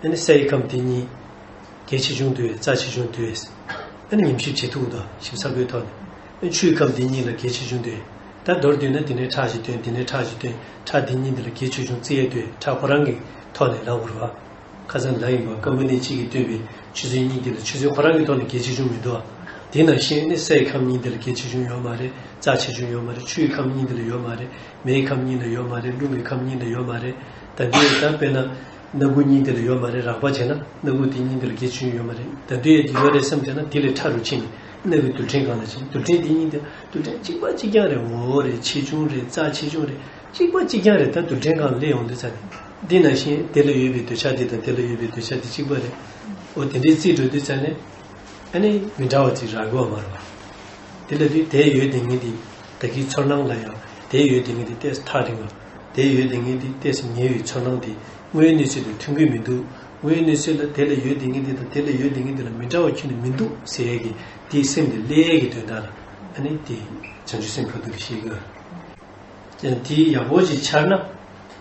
ཨ་ནི་ས་ཡི་ཁམས་འདི་གཉིས། གལ་ཆེ་ཆུང་འདུག་གས། རྩ་ཆེ་ཆུང་འདུག་གས། ཨ་ནི་ཉམས་ཞིབ་བྱེད་ཐུབ་ཀྱི་འདུག་ཞིབ་ཚགས་པོའི་ཐོག་ནས། ཨ་ནི་ཆུའི་ཁམས་འདི་གཉིས་ལ་གལ་ཆེ་ཆུང་འདུག་གས། ད་མདོར་བསྡུས་ན་འདི་ནས་ཁྲག་ཅིག་བཏོན། འདི་ནས་ཁྲག་ཅིག་བཏོན། ཁྲག་འདི་གཉིས་འདི་ལ་གལ་ཆེ་ཆུང་བརྩི་ཡས་འདུག་ཁྲག་ཁོ་རང་གི་ཐོག་ནས་ལབ་དགོས་རེད་པ། ཁ་སང་ལབ་ཡིན་པ། སྐར་མ་གནས་གཅིག་གིས་བཏོན་པའི་ཆུ་ཚོད་གཉིས་འདི་ལ་ཆུ་ཚོད་ཁོ་རང་གི་ཐོག་ནས་གལ་ཆེ་ཆུང་མི་འདུག་ག་དེ་ནང་བཞིན་ནི་སའི་ཁམས་གཉིས་འདི་ལ་གལ་ཆེ་ཆུང་ཡོད་མ་རེད། རྩ་ཆེ་ཆུང་ཡོད་མ་རེད། ཆུའི་ཁམས་གཉིས་འདི་ལ་ཡོད་མ་རེད། མེའི་ཁམས་གཉིས་ལ་ཡོད་མ་རེད། རླུང་གི་ཁམས་གཉིས་ལ་ཡོད་མ་རེད། ད་འདི་ད་དཔེར་ན། སྣ་ཁུག་གཉིས་འདི་ལ་ཡོད་མ་རེད། རགས་པ་བྱས་ན་སྣ་ཁུག་འདི་གཉིས་འདི་ལ་གལ་ཆེ་ཆུང་ཡོད་མ་རེད། ད་འདི་ཡོད་འདི་ཡོད་རེད་བསམ་བྱས་ན་འདི་ལས་ཕྲ་རུ་ཕྱིན་ནས་སྣ་ཁུག་རྡུལ་ཕྲན་སྒང་ལ་ཕྱིན། རྡུལ་ཕྲན་འདི་གཉིས་འདི་རྡུལ་ཕྲན་གཅིག་པ་གཅིག་རྐྱང་རེད། ངོ་བོ་རེད། ཆེ་ཆུང་རེད། རྩ་ཆེ་ཆུང་རེད། གཅིག་པ་གཅིག་རྐྱང་རེད། ད་རྡུལ་ཕྲན་སྒང་ལ་སླེབས་ཡོང་དུས་ཙ་ནས། འདི་ནང་བཞིན་དེ་ལ་ཡོད་པའི་འདོད་ཆགས་འདི་དང་དེ་ལ་ཡོད་པའི་འདོད་ཆགས་འདི་གཅིག་པ་རེད། འོ་དེ་འདྲའི་རྩིས་འགྲོ་དུས་ཙ་ནས། ཨ་ནི་མི་འདྲ་བ་ཅིག་རག་གི་ཡོད་མ་རེད་པ། དེ་ལ་དུས་དེ་ཡོད་དེ་ངེས་དེ་ད་གིན་ཚོར་སྣང་ལ་ཡང་དེ་ཡོད་དེ་ངེས་དེ་ཏོག་ཙམ་ཐག་རིང་བ། དེ་ཡོད་དེ་ངེས་དེ་ཏོག་ཙམ་ཉེ་བའི་ཚོར་སྣང་དེ་དངོས་ཡོད་གནས་ཚུལ་དང་མཐུན་གྱི་མི་འདུག་དངོས་ཡོད་གནས་ཚུལ་ལ་དེ་ལ་ཡོད་དེ་ངེས་དེ་དང་དེ་ལ་ཡོད་དེ་ངེས་དེ་ལ་མི་འདྲ་བ་ཁྱོན་ནས་མི་འདུག་ཟེར་ཡས་ཀྱི་དེའི་སེམས་དེ་སླེབས་ཡས་ཀྱི་དོན་དག་ལ། ཨ་ནི་དེ་བྱང་ཆུབ་སེམས་ཁ་ཐུག་ལ་ཤེས་དགོས། ཀྱང་དེ་ཡག་པོ་ཅིག་འཆར་ན།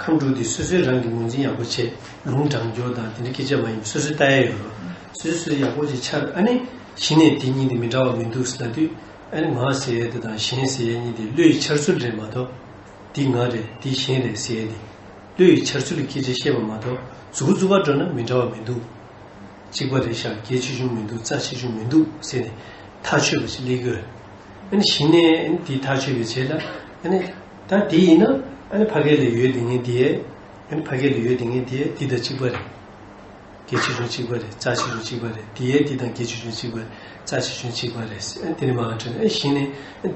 ཁམས་དྲུག་དེ་སོ་སོས་རང་གི་ངོས་འཛིན་ཡག་པོ་བྱས། ལུང་དྲངས་རྒྱུ་དང་དེ་འདྲ་སྐད་ཆ་མ་ཡིན་པ་སོ་སོས་ལྟ་ཡ་ཡོད་རེད། སོ་སོས་ཡག་པོ་ཅིག་འཆར། ཨ་ནི་གཞི་ནས་དེ་གཉིས་དེ་མི་འདྲ་བ་མི་འདུག་ཟེར་ལབ་དུས། ཨ་ནི་ང་ཟེར་ཡ་དེ་དང་གཞན་ཟེར་ཡ་གཉིས་དེ་བློ་ཡི་འཆར་ཚུལ་རེད་མ་གཏོགས། འདི་ང་རེད། འདི་གཞན་རེད་ཟེར་ཡ་དེ། བློ་ཡི་འཆར་ཚུལ་གྱི་སྐད་ཆ་བཤད་པ་མ་གཏོགས་མཛུབ་གུ་བཙུགས་པ་འགྲོ་ན་མི་འདྲ་བ་མི་འདུག་གཅིག་པ་རེད་ཤག་གལ་ཆེ་ཆུང་མི་འདུག་རྩ་ཆེ་ཆུང་མི་འདུག་ཟེར་ནས་ཐག་ཆོད་པ་ཞིག་སླེབས་ཀྱི་ཡོད་རེད། ཨ་ནི་གཞི་ནས་འདི་ཐག་ཆོད་པའི་རྗེས་ལ། ཨ་ནི་ད་འདི་ཡིན་ན། ཨ་ནི་ཕ་གི་ལ་ཡོད་དེ་ངེས་འདི་ཡས། ཨ་ནི་ཕ་གི་ལ་ཡོད་དེ་ངེས་འདི་ཡས་འདི་དང་གཅིག་པ་རེད། གལ་ཆེ་ཆུང་གཅིག་པ་རེད། རྩ་ཆེ་ཆུང་གཅིག་པ་རེད། འདི་ཡས་འདི་དང་གལ་ཆེ་ཆུང་གཅིག་པ་རེད། རྩ་ཆེ་ཆུང་གཅིག་པ་རེད། ཨ་ནི་དེ་ནས་མར་དྲན། ཨ་གཞི་ནས་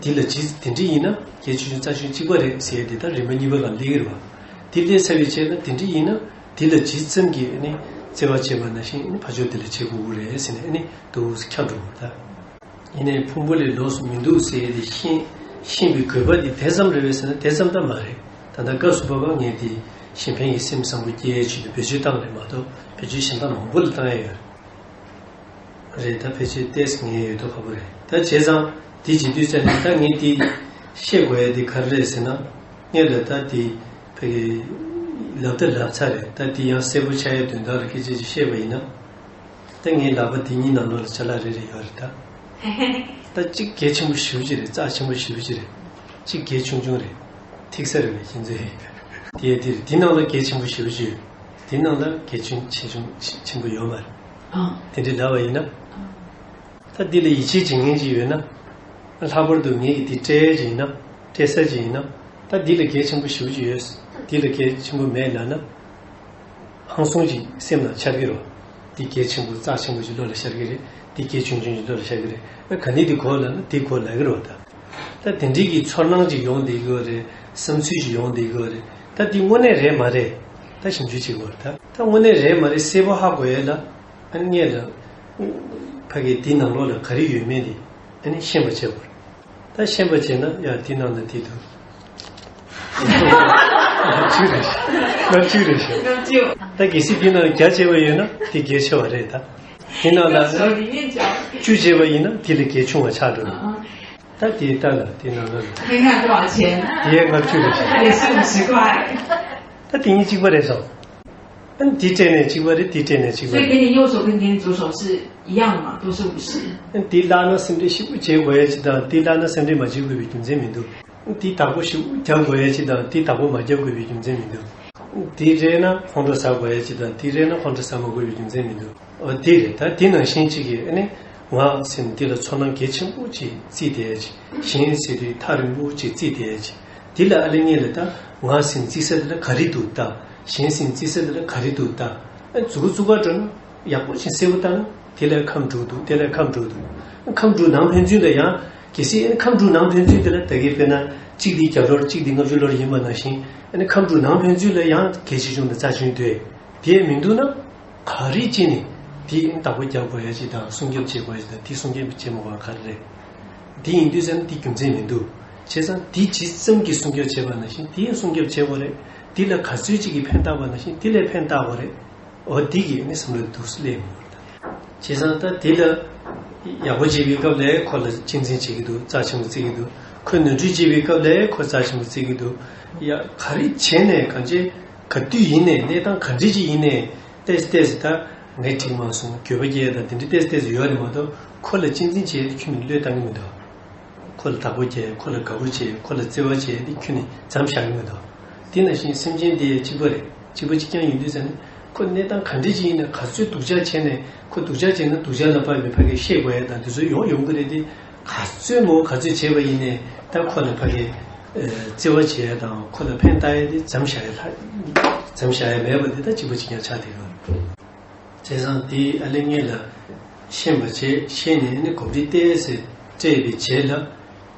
འདི་ལ་ཇི་དེ་འདྲ་ཡིན་ན་གལ་ཆེ་ཆུང་རྩ་ཆེ་ཆུང་གཅིག་པ་རེད་ཟེར་ཡས་དེ་ད་རིམ་པ་གཉིས་པ་ལ་སླེབས་ཀྱི་རེད་པ། དེ་སླེབས་ཚར་བའི་རྗེས་ལ་དེ་འདྲ་ཡིན་ན། དེ་ལ་ཇི་ཙམ་གྱིས་ཨ་ནི་བརྩེ་བ་བྱེད་པ་ནང་བཞིན། ཨ་ནི་ཕར་ཕྱོགས་དེ་ལ་བྱེད་དགོས་ཀྱི་རེད་ཟེར་ནས། ཨ་ནི་འདུག་སེ་ཁྱབ་འགྲོ་བ་ད། ཡིན་ནའི་ཕུང་པོ་ལས་ལོགས་སུ་མི་འདུག་ཟེར་ཡས་དེ་ཤེས། ཤེས་པའི་དགོས་པ་དེ་དེ་ཙམ་རེད་པས་ཟེར་ན་དེ་ཙམ་ད་མ་རེད། ད་ལྟ་སྐབས་སུ་བབ་པ་ངས་དེ་གཞན་ཕན་གྱི་སེམས་བཟང་པོ་སྐྱེ་ཡས་ཆེད་དུ་བེད་སྤྱོད་བཏང་རེད་མ་གཏོགས་བེད་སྤྱོད་གཞན་དག་མང་པོ་ལ་བཏང་ཡས་ཡོད་རེད། ད་ཕལ་ཆེར་ཏོག་ཙམ་ངའི་ཡོད་དོ་ཁ་པོ་རེད། ད་བྱས་ཙང་དེ་བྱེད་དུས་ཙ་ནས་ད་ངས་དེ་བཤད་དགོས་ཡས་དེ་ག་རེ་རེད་ཟེར་ན། སྔོན་ལ་ད་དེ་ཕ་གི་ ལབ་ད་ལབ་ཚར་རེད། ད་དེ་ཡང་གསལ་པོ་ཆགས་ཡའི་དོན་དག་ལ་སྐད་ཆ་ཅིག་བཤད་པ་ཡིན་ན། ད་ངའི་ལག་པ་དེ་གཉིས་ནང་ལོགས་ལ་ཅ་ལག་རེ་རེ་ཡོད་རེད་ད། ད་གཅིག་གལ་ཆེན་པོ་ཞེ་པོ་ཅིག་རེད། རྩ་ཆེན་པོ་ཞེ་པོ་ཅིག་རེད། གཅིག་གལ་ཆུང་ཆུང་རེད། ཐིག་ས་རེད་པས་ཁྱེད་ཚོས། དེ་ཡ་དེ་རེད། དེ་ནང་ལ་གལ་ཆེན་པོ་ཞེ་པོ་ཅིག་ཡོད། དེ་ནང་ལ་གལ་ཆུང་ཆེ་ཆུང་ཆེན་པོ་ཡོད་མ་རེད། ཨང་། དེ་འདྲ་ལབ་པ་ཡིན་ན། ཨང་། ད་འདི་ལ་ཡིད་ཆེས་བྱེད་མཁན་ཅིག་ཡོད་ན། ལྷག་པར་དུ་ངེད་ཀྱིས་འདི་སྤྲད་ཡ་ཅིག་ཡིན་ན། སྤྲད་ས་ཅིག་ཡིན་ན། ད་འདི་ལ་གལ་ཆེན་པོ་ཞེ་པོ་ཅིག་ཡོད། འདི་ལ་གལ་ཆེན་པོ་མེད་ལབ་ན། ཧང་སང་ཅིག་སེམས་ནང་འཆར་གྱི་རེད། འདི་གལ་ཆེན་པོ་རྩ་ཆེན་པོ་ཅིག་བློ་ལ་ཤར་གྱི་རེད། འདི་གལ་ཆུང་ཆུང་ཅིག་བློ་ལ་ཤར་གྱི་རེད། ཨ་ག་ནས་འདི་གོ་ལབ་ན་འདི་གོ་ལབ་ཀྱི་རེད་ད། ད་དེ་འདྲའི་གི་ཚོར་སྣང་ཅིག་ཡོང་བསྡད་ཀྱི་ཡོད་རེད། བསམ་ཚུལ་ཅིག་ཡོང་བསྡད་ཀྱི་ཡོད་རེད། ད་འདི་དངོས་གནས་རེད་མ་རེད། ད་ཞིབ་འཇུག་བྱེད་དགོས་རེད་ད། ད་དངོས་གནས་རེད་མ་རེད་གསལ་པོ་ཧ་གོ་ཡ་ལ། ཨ་ནི་ངས་ལ། ཕ་གི་འདི་ནང་ལོགས་ལ་ག་རེ་ཡོད་མེད་འདི། ཨ་ནི་ཤེས་པ་བྱེད་དགོས་རེད། ད་ཤེས་པ་བྱས་ན་ཡ་འདི་ནང་ལ་འདི་འདུག་ལྔ་བཅུ་རེད་ཤག་ལྔ་བཅུ་རེད་ཤག་ལྔ་བཅུ། ད་གལ་སྲིད་འདི་ནང་བརྒྱ་བྱས་པ་ཡོད་ན་འདི་གལ་ཆེ་བ་རེད་ད། འདི་ནང་ལ་བཅུ་བྱས་པ་ཡིན་ན་འདི་ལས་གལ་ཆུང་བ་ཆགས་འགྲོ་གི། ད་དེའི་རྟགས་ལ་དེ་ནང་ལ། 看看多少钱？ དེ་ཡས་ལྔ་བཅུ་རེད་ཤག 也是五十块。 ད་དེ་གཉིས་གཅིག་པ་རེད་སོང་། ཨ་ནི་དེ་སྤྲད་ནས་གཅིག་པ་རེད། དེ་སྤྲད་ནས་གཅིག་པ་རེད། 所以给你右手跟给你左手是一样的嘛，都是五十。 ཨ་ནི་དེ་བརླག་ན་སེམས་ཁྲལ་ཞེ་པོ་བྱེད་དགོས་ཡ་ཅིག་དང་དེ་བརླག་ན་སེམས་ཁྲལ་མ་བྱེད་དགོས་པའི་རྒྱུ་མཚན་མི་འདུག་དེ་བདག་པོ་ཞེ་པོ་རྒྱག་དགོས་ཡ་ཅིག་དང་དེ་བདག་པོ་མ་རྒྱག་དགོས་པའི་རྒྱུ་མཚན་མི་འདུག་དེ་རེད་ན་ཁོང་ཁྲོ་ཟ་དགོས་ཡ་ཅིག་དང་དེ་རེད་ན་ཁོང་ཁྲོ་ཟ་མ་དགོས་པའི་རྒྱུ་མཚན་མི་འདུག་འོ་དེ་རེད། ད་དེ་ནང་བཞིན་གཅིག་གིས་ཨ་ནི་ང་སེམས་འདི་ལ་ཚོར་སྣང་གལ་ཆེན་པོ་ཅིག་བརྩིས་བསྡད་ཡ་ཅིག་གཞན་ཟེར་དུས་ཐག་རིང་པོ་ཅིག་བརྩིས་བསྡད་ཡ་ཅིག་དེ་ལ་ཨ་ལེ་ངེད་ལ་ད་ང་སེམས་བརྩི་ས་དེ་ལ་ག་རེ་འདུག་ད་གཞན་སེམས་བརྩི་ས་དེ་ལ་ག་རེ་འདུག་ད་ཨ་མཛུ་གུ་བཙུགས་པ་འགྲོ་ན་ཡག་པོ་ཞིག་གསལ་པོ་བཏང་ན་དེ་ལ་ཁམས་དྲུག་འདུག་དེ་ལ་ཁམས་དྲུག་འདུག་ཁམས་དྲུག་ནང་ཕན་ཚུན་ལ་ཡང་གལ་སྲིད་ཨ་ནི་ཁམས་དྲུག་ནང་ཕན་ཚུན་དེ་ལ་ད་གིན་དཔེར་ན་གཅིག་འདི་བརྒྱ་ལོར་གཅིག་འདི་ལྔ་བཅུ་ལོར་ཡིན་པ་ནང་བཞིན་ཨ་ནི་ཁམས་དྲུག་ནང་ཕན་ཚུན་ལ་ཡང་གལ་ཆེ་ཆུང་དང་རྩ་ཆེན་འདུག་དེ་མི་འདུག་ན། ག་རེ་བྱས་ནས་དེ་བདག་པོ་རྒྱག་དགོས་ཡ་ཅིག་དང་སྲུང་སྐྱོབ་བྱེད་དགོས་ཡ་ཅིག་དང་དེ་སྲུང་སྐྱོབ་བྱེད་མ་དགོས་པ་ག་རེ་རེད། དེ་ཡིན་དུས་ཙམ་དེ་རྒྱུ་མཚན་མི་འདུག་བྱས་ཙང་དེ་ཇི་ཙམ་གྱིས་སྲུང་སྐྱོབ་བྱེད་པ་ནང་བཞིན་དེ་ཡང་སྲུང་སྐྱོབ་བྱེད་དགོས་རེད། དེ་ལ་ག་ཚོད་ཅིག་གིས་ཕན་བཏགས་པ་ནང་བཞིན་དེ་ལས་ཕན་བཏགས་དགོས་རེད། འོ་དེ་གིས་ནི་བསམ་བློ་འདུག་སེ་སླེབས་མི་འདུག་བྱས་ཙང་ད་དེ་ལ་ཡག་པོ་བྱེད་པའི་སྐབས་ལ་ཁོ་ལ་གཅེས་འཛིན་བྱེད་ཀྱི་འདུག་རྩ་ཆེན་པོ་བརྩི་གི་འདུག་ཁོས་ནོར་འཁྲུལ་བྱེད་པའི་སྐབས་ལ་ཁོ་རྩ་ཆེན་པོ་བརྩི་གི་འདུག་ཡ་ག་རེ་བྱས་ནས་གང་ཅི་ག་དུས་ཡིན་ནའི་གནས་སྟངས་ག་འདྲ་ཅིག་ཡིན་ནའི། ཏོག་ཙམ་ཏོག་ཙམ་ད་ངས་འགྲིག་མ་སོང་འགྱོད་པ་སྐྱེ་དང་དེ་འདྲ་ཏོག་ཙམ་ཏོག་ཙམ་ཡོད་རེད་མ་གཏོགས་ཁོ་ལ་གཅེས་འཛིན་བྱས་ཏེ་ཁྱོན་ནས་བློས་བཏང་གི་མི་འདུག་ཁོ་ལ་བདག་པོ་བྱས་ཁོ་ལ་དགའ་པོ་བྱས་ཁོ་ལ་བརྩེ་བ་བྱས་ཏེ་ཁྱོན་ནས་མཚམས་བཞག་གི་མི་འདུག་དེ་ནང་བཞིན་སེམས་ཅན་དེ་གཅིག་པ་རེད། གཅིག་པ་གཅིག་རྐྱང་ཡིན་དུས་ཙང་ནས་ཁོ་གནས་སྟངས་ག་འདྲ་ཅིག་ཡིན་ན་ག་ཚོད་སྡུག་ཅག་བྱས་ནས་ཁོ་སྡུག་ཅག་བྱས་ན་སྡུག་ཅག་ལ་དཔག་པའི་ཕ་གིར་ཤེས་དགོས་ཡ་དང་དེ་ཚོ་ཡོང་ཡོང་གི་རེད་དེ། ག་ཚོད་མོ་ག་ཚོད་བྱས་པ་ཡིན་ནའི་ད་ཁོ་ལ་ཕ་གི་བརྩེ་བ་བྱེད་ཡ་དང་ཁོ་ལ་ཕན་བཏགས་ཡ་དེ་མཚམས་བཞག་ཡ་ལྷག་མཚམས་བཞག་ཡ་མེད་པ་དེ་ད་གཅིག་པ་གཅིག་རྐྱང་ཆགས་བསྡད་ཡོད། བྱས་ཙང་དེ་ཨ་ལེ་ངེད་ལ་ཤེས་པ་བྱས་ཤེས་ནས་ཨ་ནི་གོམས་འདྲིས་ཏོག་ཙམ་སྤྲད་པའི་རྗེས་ལ་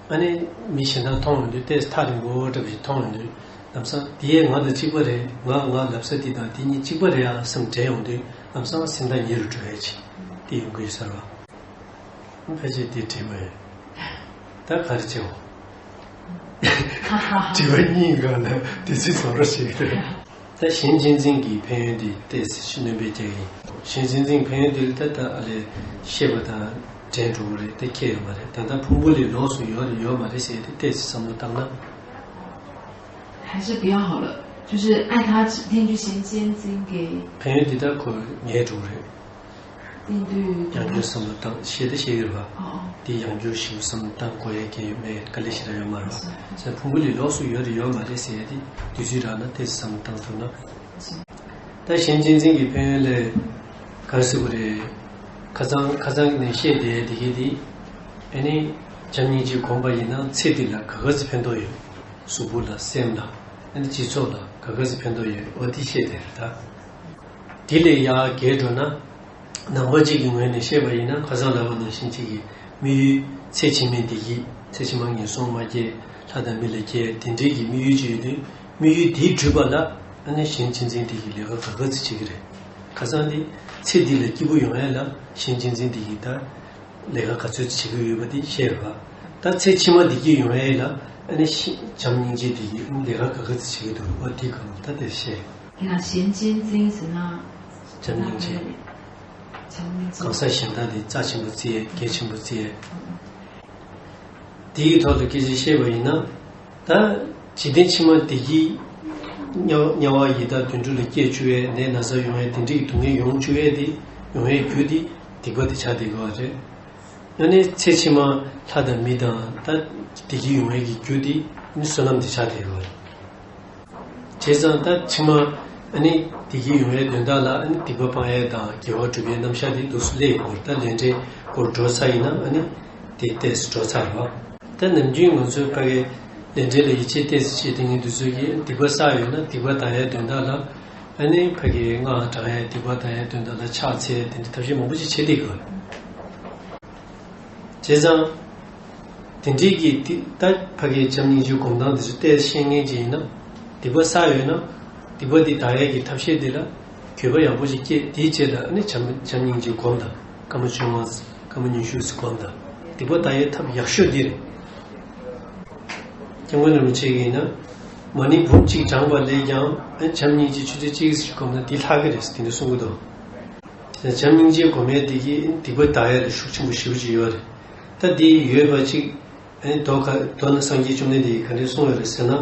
ཨ་ནི་མི་གཞན་དག་མཐོང་ཡོང་དུས་ཏོག་ཙམ་ཐག་རིང་པོ་འདྲ་པོ་ཞིག་མཐོང་ཡོང་དུས་ལམ་སང་དེ་ཡས་ང་དང་གཅིག་པ་རེད། ང་ང་ལབ་ས་དེ་དང་དེ་གཉིས་གཅིག་པ་རེད་ཨ་བསམ་དྲན་ཡོང་དུས་ལམ་སང་སེམས་ཐག་ཉེ་རུ་འགྲོ་ཡ་ཅིག་དེ་ཡོང་གི་ཡོད་ས་རེད་བ། ཕལ་ཆེར་དེ་དྲན་པ་ཡོད། ད་ག་རེ་བྱེད་འོ། དྲི་བ་གཉིས་སྒང་ལ་དུས་ཚོད་བཟོ་འདྲ་ཞིག་རེད། ད་གཞན་གཅེས་འཛིན་གྱི་ཕན་ཡོན་དེ་ཏོག་ཙམ་སྣོན་པ་རྒྱག་གི་ཡིན། གཞན་གཅེས་འཛིན་ཕན་ཡོན་དེ་ལ་ད་ད་ཨ་ལས་ཤེས་པ་དང་དྲན་འགྲོ་གི་རེད། ད་ཁྱད་ཡོད་མ་རེད། ད་ལྟ་ཕུང་པོ་ལས་ལོགས་སུ་ཡོད་རེད་ཡོད་མ་རེད་ཟེར་ཏེ་ཏོག་ཙམ་བསམ་བློ་བཏང་ན། 还是不要好了，就是爱他只占据先先经给 ཕན་ཡོན་འདི་དག་ཁོ་ངའི་འགྲོ་རེད། 定对 ཡང་བསྐྱར་བསམ་བློ་བཏང་ཤེས་ད་ཤེས་ཀྱི་རེད་པ། 哦哦 འདི་ཡང་བསྐྱར་ཞིབ་བསམ་བློ་བཏང་དགོས་ཡས་ཀྱི་མེད་དཀའ་ལས་ཞེ་དྲག་ཡོད་མ་རེད་པ། ཟེར་ཕུང་པོ་ལས་ལོགས་སུ་ཡོད་རེད་ཡོད་མ་རེད་ཟེར་ཡས་དེ་དུས་ཚོད་རག་ན་ཏོག་ཙམ་བསམ་བློ་བཏང་ཐུབ་ན། ད་གཞན་གཅེས་འཛིན་གྱི་ཕན་ཡོན་ལས་ག་རེ་ཟེར་དགོས་རེད། ཁ་སང་ཁ་སང་ནས་བཤད་བསྡད་ཡས་དེ་གས་དེ་ཨ་ནི་བྱམས་སྙིང་རྗེ་བསྒོམ་པ་ཡིན་ན་ཚེ་འདི་ལ་ག་ག་ཚོད་ཕན་ཐོགས་ཡོད། གཟུགས་པོ་ལ་སེམས་ལ་ཨ་ནི་སྤྱི་ཚོགས་ལ་ག་ག་ཚོད་ཕན་ཐོགས་ཡོད་འོ་དེ་བཤད་བསྡད་རེད་ད། དེ་ལས་ཡར་རྒྱས་འགྲོ་ན། ནང་པ་གཅིག་གི་ངོས་ནས་བཤད་པ་ཡིན་ན་ཁ་སང་ལབ་པ་ནང་བཞིན་གཅིག་གི་དམིགས་ཡུལ་ཚེ་ཕྱི་མའི་བདེ་སྐྱིད་ཚེ་ཕྱི་མ་ངན་སོང་མ་སྐྱེ་ལྷ་དང་མི་ལ་སྐྱེ་དེ་འདྲའི་གི་དམིགས་ཡུལ་ཅིག་ཡོད་དུས་དམིགས་ཡུལ་དེ་འགྲུབ་པ་ལ་ཨ་ནི་གཞན་གཅེས་འཛིན་དེ་གི་ལས་ཀ་ག་ག་ཚོད་བྱེད་ཀྱི་རེད། ཁ་སང་དེ་ཚེ་འདི་ལ་སྐྱིད་པོ་ཡོང་ཡ་ལ་གཞན་གཅེས་འཛིན་དེ་གི་ད་ལས་ཀ་ག་ཚོད་བྱེད་ཀྱི་ཡོད་པ་དེ་བཤད་ཡོད་པ། ད་ཚེ་ཕྱི་མ་བདེ་སྐྱིད་ཡོང་ཡ་ལ་ཨ་ནི་ཤི་བྱམས་སྙིང་རྗེ་དེ་གི་ལས་ཀ་ག་ག་ཚོད་བྱེད་ཀྱི་འདུག་པ་དེ་གང་ད་དེ་བཤད། 你看，贤君精神啊， བྱམས་སྙིང་རྗེ། 什么意思？ གང་ཟག་གཞན་དག་དེ་རྩ་ཆེན་པོ་བརྩི་ཡས་གལ་ཆེན་པོ་བརྩི་ཡས། དེའི་ཐོག་ཏུ་སྐད་ཆ་བཤད་པ་ཡིན་ན། ད་འཇིག་རྟེན་ཕྱི་མ་བདེ་སྐྱིད་ དམྱལ་དམྱལ་བ་ཡི་དྭགས་དུད་འགྲོ་ལ་སྐྱེ་བཅུག་ཡས། ནད་ན་ཚ་ཡོང་ཡས། དེ་འདྲའི་སྡུག་བསྔལ་ཡོང་བཅུག་ཡས་དེ། ཡོང་ཡས་རྒྱུ་དེ་སྡིག་པ་དེ་ཆགས་བསྡད་ཡོད་རེད། ཨ་ནི་ཚེ་ཕྱི་མ་ལྷ་དང་མི་དང་ད་བདེ་སྐྱིད་ཡོང་ཡས་ཀྱི་རྒྱུ་དེ་ནི་བསོད་ནམས་དེ་ཆགས་བསྡད་ཡོད་རེད། བྱས་ཙང་ད་ཕྱི་མ་ཨ་ནི་བདེ་སྐྱིད་ཡོང་ཡས་དོན་དག་ལ་ཨ་ནི་སྡིག་པ་སྤང་ཡས་དང་དགེ་བ་སྒྲུབ་པའི་རྣམ་གཞག་དེ་འདུག་སེ་སླེབས་ཡོད་རེད། ད་ལས་འབྲས་སྐོར་འགྲོ་ཚར་ཡིན་ན་ཨ་ནི་དེ་ཏོག་ཙམ་འགྲོ་ཚར་རེད་བ། ད་ནམ་རྒྱུན་ང་ཚོས་ཕ་གིའི་ལས་འབྲས་ལ་ཡིད་ཆེས་ཏོག་ཙམ་བྱེད་བསྡད་མཁན་དེ་ཚོ་གིས་སྡིག་པ་བསགས་ཡོད་ན་སྡིག་པ་དག་ཡས་དོན་དག་ལ་ཨ་ནི་ཕ་གིའི་སྔགས་བགྲང་ཡས། སྡིག་པ་དག་ཡས་དོན་དག་ལ་ཕྱག་འཚལ་ཡས། དེ་འདྲའི་ཐབས་ཤེས་མང་པོ་ཅིག་བྱེད་བསྡད་ཀྱི་ཡོད་རེད། བྱས་ཙང་། དེ་འདྲའི་གི་དེ་ད་ཕ་གིའི་བྱམས་སྙིང་རྗེའི་སྒོམ་སྟངས་དེ་ཚོ་ཏོག་ཙམ་ཤེས་མཁན་ཅིག་ཡིན་ན། སྡིག་པ་བསགས་ཡོད་ན། སྡིག་པ་དེ་དག་ཡས་ཀྱི་ཐབས་ཤེས་དེ་ལ་འགྱོད་པ་ཡག་པོ་ཞིག་སྐྱེས། དེའི་རྗེས་ལ་ཨ་ནི་བྱམས་བྱམས་སྙིང་རྗེ་སྒོམ་དང་། སྐར་མ་བཅོ་ལྔ། སྐར་མ་ཉི་ཤུ་ཙམ་སྒོམ་དང་། སྡིག་པ་དག་ཡས་ཐབས་ཡག་ཤོས་འདི་རེད། སྐྱབས་མགོན་རིན་པོ་ཆེ་གིས་ཡིན་ན། མ་ཎི་འབུམ་གཅིག་བགྲངས་པ་ལས་ཀྱང་ཨ་ནི་བྱམས་སྙིང་རྗེ་ཆུ་ཚོད་གཅིག་ཙམ་ཞིག་སྒོམ་ན་འདི་ལྷག་གི་རེད་ཟེར་དེ་འདྲ་གསུང་གི་འདུག་བྱམས་སྙིང་རྗེ་སྒོམ་ཡས་དེ་གིས་སྡིག་པ་དག་ཡས་ལ་ཤུགས་ཆེན་པོ་ཞེ་པོ་ཅིག་ཡོད་རེད། ད་འདི་ཡོད་པ་ཅིག་ཨ་ནི་མདོ་ཁ་མདོ་ནང་སངས་རྒྱས་བཅོམ་ལྡན་འདས་ཀྱིས་ག་འདྲས་གསུངས་ཡོད་རེད་ཟེར་ན།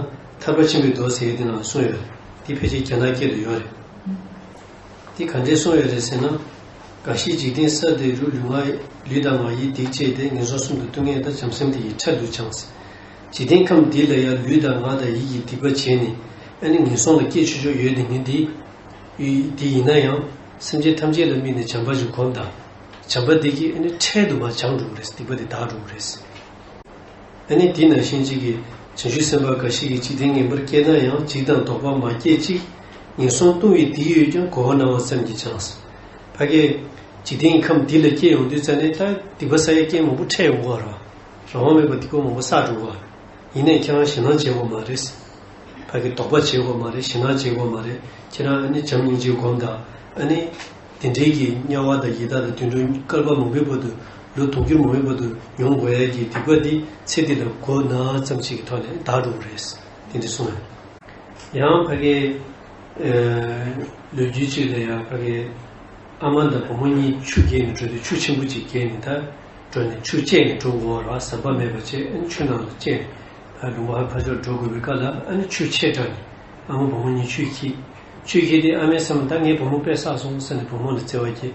ཐར་པ་ཆེན་པོའི་མདོ་ཟེར་ཡས་དེ་ནང་གསུངས་ཡོད་རེད། འདི་ཕལ་ཆེར་རྒྱ་ནག་སྐད་དུ་ཡོད་རེད། འདི་ག་འདྲས་གསུངས་ཡོད་རེད་ཟེར་ན། རྒ་ཤི་འཇིག་རྟེན་ས་དེ་རུ་ལུས་ངག་ལུས་དང་ངག་ཡིད་སྡིག་བཅས་ཏེ། ངན་སོང་གསུམ་དུ་ལྟུང་ངེས་དང་། བྱམས་སེམས་དེ་ཡིས་ཁྲལ་དུ་བྱང་། འཇིག་རྟེན་ཁམས་འདི་ལ་ཡང་ལུས་དང་ངག་དང་ཡིད་ཀྱིས་སྡིག་པ་བྱས་ནས་ཨ་ནི་ངན་སོང་ལ་སྐྱེ་ཆོག་ཆོག་ཡོད་དེ་ངན་འདི། དེ་ཡིན་ན་ཡང་སེམས་ཅན་ཐམས་ཅད་ལ་དམིགས་ནས་བྱམས་པ་ཞིག་སྒོམ་དང་། བྱམས་པ་འདི་གིས་ཨ་ནི་འཕྲལ་དུ་མར་བྱང་འགྲོ་གི་རེད། སྡིག་པ་འདི་དག་འགྲོ་གི་རེད། ཨ་ནི་དེ་ནང་བཞིན་གཅིག་གིས་བྱང་ཆུབ་སེམས་དཔའ་འགའ་ཞིག་གིས་འཇིག་རྟེན་ངན་པར་སྐྱེས་ན་ཡང་འཇིགས་དང་དོགས་པ་མ་སྐྱེས་ཅིག་ངན་སོང་ལྟུང་བའི་སྡིག་ཡོད་ཀྱང་གོ་བ་སྣང་བ་ཙམ་གྱིས་བྱང་། ཕ་གིའི་འཇིག་རྟེན་གྱི་ཁམས་འདི་ལ་སྐྱེས་ཡོང་དུས་ཙ་ནས་ད་སྡིག་པ་བསགས་ཡས་རྐྱེན་མང་པོ་འཕྲད་ཡོང་གི་ཡོད་རེད་བ། རང་དབང་མེད་པར་སྡིག་པ་མང་པོ་བསགས་འགྲོ་གི་ཡོད་རེད། ཡིན་ནའི་ཁྱེད་རང་ཞེད་སྣང་བྱེད་དགོས་མ་རེད། ཕ་གི་དོགས་པ་བྱེད་དགོས་མ་རེད། ཞེད་སྣང་བྱེད་དགོས་མ་རེད། ཁྱེད་རང་ཨ་ནི་བྱམས་སྙིང་རྗེ་སྒོམ་དང་། ཨ་ནི་དེ་འདྲའི་གི་དམྱལ་བ་དང་ཡི་དྭགས་དང་དུད་འགྲོ་བསྐལ་པ་མང་པོའི་བར་དུ། ལོ་དུང་ཕྱུར་མང་པོའི་བར་དུ་མྱོང་དགོས་ཡ་གི་སྡིག་པ་འདི་ཚེ་འདི་ལ་གོ་ན་ཙམ་ཞིག་གི་ཐོག་ནས་དག་འགྲོ་གི་རེད། དེ་འདྲ་གསུངས་ཡོད། ཡང་ཕ་གི་ཨ་ལོ་རྒྱུས་གཅིག་ལ་ཡང་ཕ་གི་ཨ་མ་དང་བུ་མོ་གཉིས་ཆུ་བརྒལ་ནས་འགྲོ་དུས་ཆུ་ཆེན་པོ་གཅིག་བརྒལ་ནས་ད་འགྲོ་ནས་ཆུ་བཅད་ནས་འགྲོ་དགོས་པ་རེད་བ། ཟམ་པ་མེད་པ་བྱས། ཨ་ནི་ཆུ་ནང་ལ་བཅད་ནས་ཕར་ལུང་པ་ཕར་ཕར་ཕྱོགས་འགྲོ་དགོས་པའི་སྐབས་ལ། ཨ་ནི་ཆུ་ཆད་དྲགས་ནས་ཨ་མ་བུ་མོ་གཉིས་ཆུ་འཁྱིལ། ཆུ་འཁྱིལ་དུས་ཨ་མའི་སེམས་ལ་ད་ངའི་བུ་མོ་དཔེ་བསགས་སོང་ཟེར་ནས་བུ་མོ་ལ་བརྩེ་བ་སྐྱེས།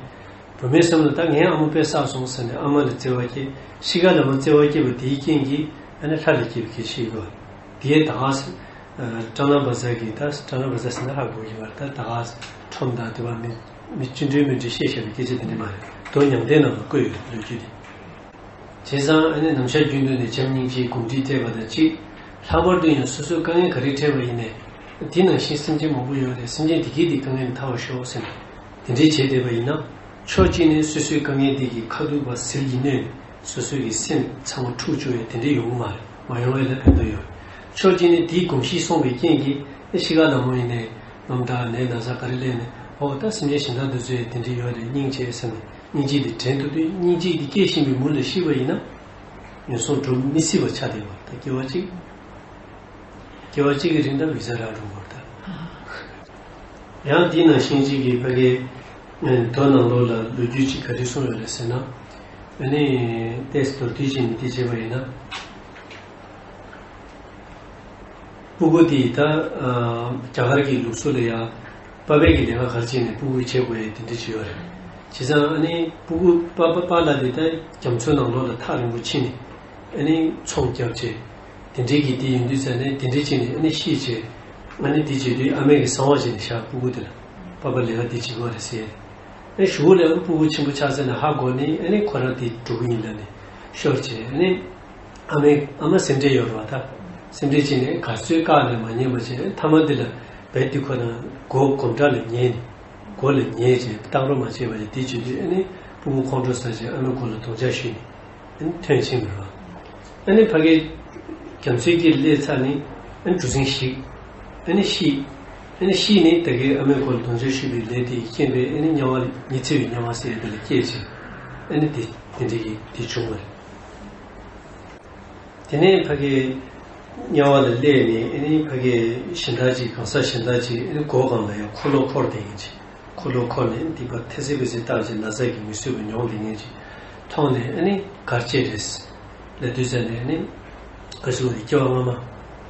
བུ་མོའི་སེམས་ལ་ད་ངའི་ཨ་མ་དཔེ་བསགས་སོང་ཟེར་ནས་ཨ་མ་ལ་བརྩེ་བ་སྐྱེས། གཤིས་ཀ་ལ་མར་བརྩེ་བ་སྐྱེས་པ་དེའི་རྐྱེན་གྱིས་ཨ་ནི་ལྷ་ལ་སྐྱེས་པའི་སྐད་ཆ་ཞིག་ཡོད། དེའི་ད་ག་ས་ཀྲ་ན་བཛྲ་གི། ད་ཀྲ་ན་བཛྲ་ཟེར་ན་ཧ་གོ་གི་ཡོད་རེད། ད་ད་ག་ས་ཁྲོམ་དང་དེ་བ་མི་མི་ཅི་འདྲའི་མི་འདྲའི་བཤད་བཞག་པའི་སྐད་ཆ་དེ་འདྲ་མ་རེད། མདོ་མྱང་འདས་ནང་ལ་བཀོད་ཡོད་ལོ་རྒྱུས་དེ། བྱས་ཙང་ཨ་ནི་ནམ་ཞག་རྒྱུན་དུ་ནས་བྱམས་སྙིང་རྗེའི་གོམས་འདྲིས་སྤྲད་པ་དང་གཅིག་ལྷག་པར་དུ་ཡང་སོ་སོའི་དཀའ་ངལ་ག་རེ་འཕྲད་པ་ཡིན་ནའི། དེ་ནང་བཞིན་སེམས་ཅན་མང་པོ་ཡོད་རེད། སེམས་ཅན་དེ་གའི་དེའི་དཀའ་ངལ་ནས་ཐར་བར་ཤོག་ཟེར་ནས་དེ་འདྲའི་བྱས་བསྡད་པ་ཡིན་ན། ཕྱོགས་གཅིག་ནས་སོ་སོའི་དཀའ་ངལ་དེ་གི་ཁ་ཐུག་པ་ཟིལ་གྱིས་གནོན་ནས་སོ་སོ་གི་སེམས་ཚང་མ་འཁྲུག་བཅུག་ཡས་དེ་འདྲའི་ཡོང་གི་མ་རེད། མ་ཡོང་བས་ལ་ཕན་ཐོགས་ཡོད། ཕྱོགས་གཅིག་ནས་དེའི་གོམས་གཤིས་སོང་བའི་རྐྱེན་གྱིས་ཨ་གཤིས་ཀ་ལ་མོ་ཡིན་ནའི་རྣམ་དག་ནད་ན་ཚ་ག་རེ་སླེབས་ནས། འོ་ད་སེམས་ཅན་གཞན་དག་འདི་ཚོ་ཡང་དེ་འདྲའི་ཡོད་རེད། སྙིང་རྗེ་ཟེར་ནས་སྙིང་རྗེ་འདི་དྲན་ཐུབ་དུས། སྙིང་རྗེ་འདི་སྐྱེ་བཞིན་པའི་མུ་ལ་ཤི་བ་ཡིན་ན་ངན་སོང་འགྲོ་མི་སྲིད་པ་ཆགས་བསྡད་པ། ད་སྐྱེ་བ་གཅིག་སྐྱེ་བ་གཅིག་གི་རིང་ད་བི་ཛ་རག་འགྲོ་དགོས་རེད་ད། ཡང་དེ་ནང་བཞིན་གཅིག་གིས་ཕ་གིའི་མདོ་ནང་ལོགས་ལ་ལོ་རྒྱུས་གཅིག་ག་རེ་གསུངས་ཡོད་རེད་ཟེར་ན། ཨ་ནི་ཏོག་ཙམ་མདོར་བསྡུས་བྱས་ནས་དེ་བྱས་པ་ཡིན་ན། སྤུ་གུ་དེ་ད་རྒྱ་གར་གྱི་ལུགས་སྲོལ་ལ་ཡང་པ་ཕའི་གི་ལས་ཀ་ག་རེ་བྱས་ནས་སྤུ་གུ་བྱེད་དགོས་ཡས་དེ་འདྲ་ཅིག་ཡོད་རེད། བྱས་ཙང་ཨ་ནི་སྤུ་གུ་པ་པ་པཱ་ལགས་དེ་ད་རྒྱ་མཚོའི་ནང་ལོགས་ལ་ཐག་རིང་པོ་ཕྱིན་ནས་ཨ་ནི་ཚོང་རྒྱབ་བྱས། དེ་འདྲའི་གི་དེ་ཡིན་དུས་ཙ་ནས་དེ་འདྲའི་བྱས་ནས་ཨ་ནི་ཤི་བྱས། ཨ་ནི་དེ་བྱེད་དུས་ཨ་མས་གི་གསང་བ་བྱས་ནས་བཞག་སྤུ་གུ་དེ་ལ། པ་ཕ་ལས་ཀ་དེ་བྱེད་དགོས་རེད་ཟེར། ཨ་ནི་གཞུག་ལ་ཨ་ནི་སྤུ་གུ་ཆེན་པོ་ཆགས་ཚར་ནས་ཧ་གོ་ནས་ཨ་ནི་ཁོ་རང་དེ་འགྲོ་གི་ཡིན་ལབ་ནས་ཤོར་བྱས། ཨ་ནི་ཨ་མའི་ཨ་མ་སེམས་ཁྲལ་ཡོད་རེད་བ། ད་སེམས་ཁྲལ་བྱས་ནས་ག་ཚོད་བཀག་ནས་མ་ཉན་པ་བྱས། མཐའ་མ་དེ་ལ་རྦད་དེ་ཁོ་རང་སྒོ་སྒོམ་དྲ་ལ་ཉལ་ནས་སྒོ་ལ་ཉལ་བྱས་གཏང་རོགས་མ་བྱས་པ་ཡིན། དེ་བྱེད་དུས་ཨ་ནི་སྤུ་གུ་ཁོང་ཁྲོ་ཟ་བྱས་ཨ་མའི་མགོ་ལ་རྡོག་ཆ་གཞུས་ནས་ཨ་ནི་ཐོན་ཕྱིན་པ་རེད་བ། ཨ་ནི་ཕ་གིའི་རྒྱ་མཚོའི་དཀྱིལ་སླེབས་ཚར་ནས་ཨ་ནི་གྲུ་གཟིངས་ཞིག་ཨ་ནི་ཤི། ཨ་ནི་ཤི་ནས་ད་གིན་ཨ་མའི་མགོ་ལ་རྡོག་ཆ་གཞུས་པའི་ལས་དེའི་རྐྱེན་པས་ཨ་ནི་དམྱལ་བ་ཉི་ཚེ་བའི་དམྱལ་བ་ཟེར་ཡ་དེ་ལ་སྐྱེས་བྱས། ཨ་ནི་དེ་དེ་འདྲ་གི་དེ་བྱུང་བ་རེད། དེ་ནས་ཕ་གི་དམྱལ་བ་ལ་སླེབས་ནས་ཨ་ནི་ཕ་གི་གཞན་དག་ཅིག་གང་ཟག་གཞན་དག་ཅིག་ཨ་ནི་སྒོ་སྒང་ལ་ཡང་འཁོར་ལོ་འཁོར་བསྡད་མཁན་ཅིག་འཁོར་ལོ་འཁོར་ནས་འདི་པར་ཐལ་སྲིད་པའི་ཚེ་བཏགས་ཀྱི་ན་ཚ་གིས་མི་བཟོད་པ་མྱོང་བསྡད་མཁན་ཅིག་མཐོང་ནས་ཨ་ནི་ག་རེ་བྱས་རེད་ལབ་དུས་ཙ་ནས་ཨ་ནི་ག་ཟེར་བ་རེད། སྐྱེ་བ་སྔ་མ་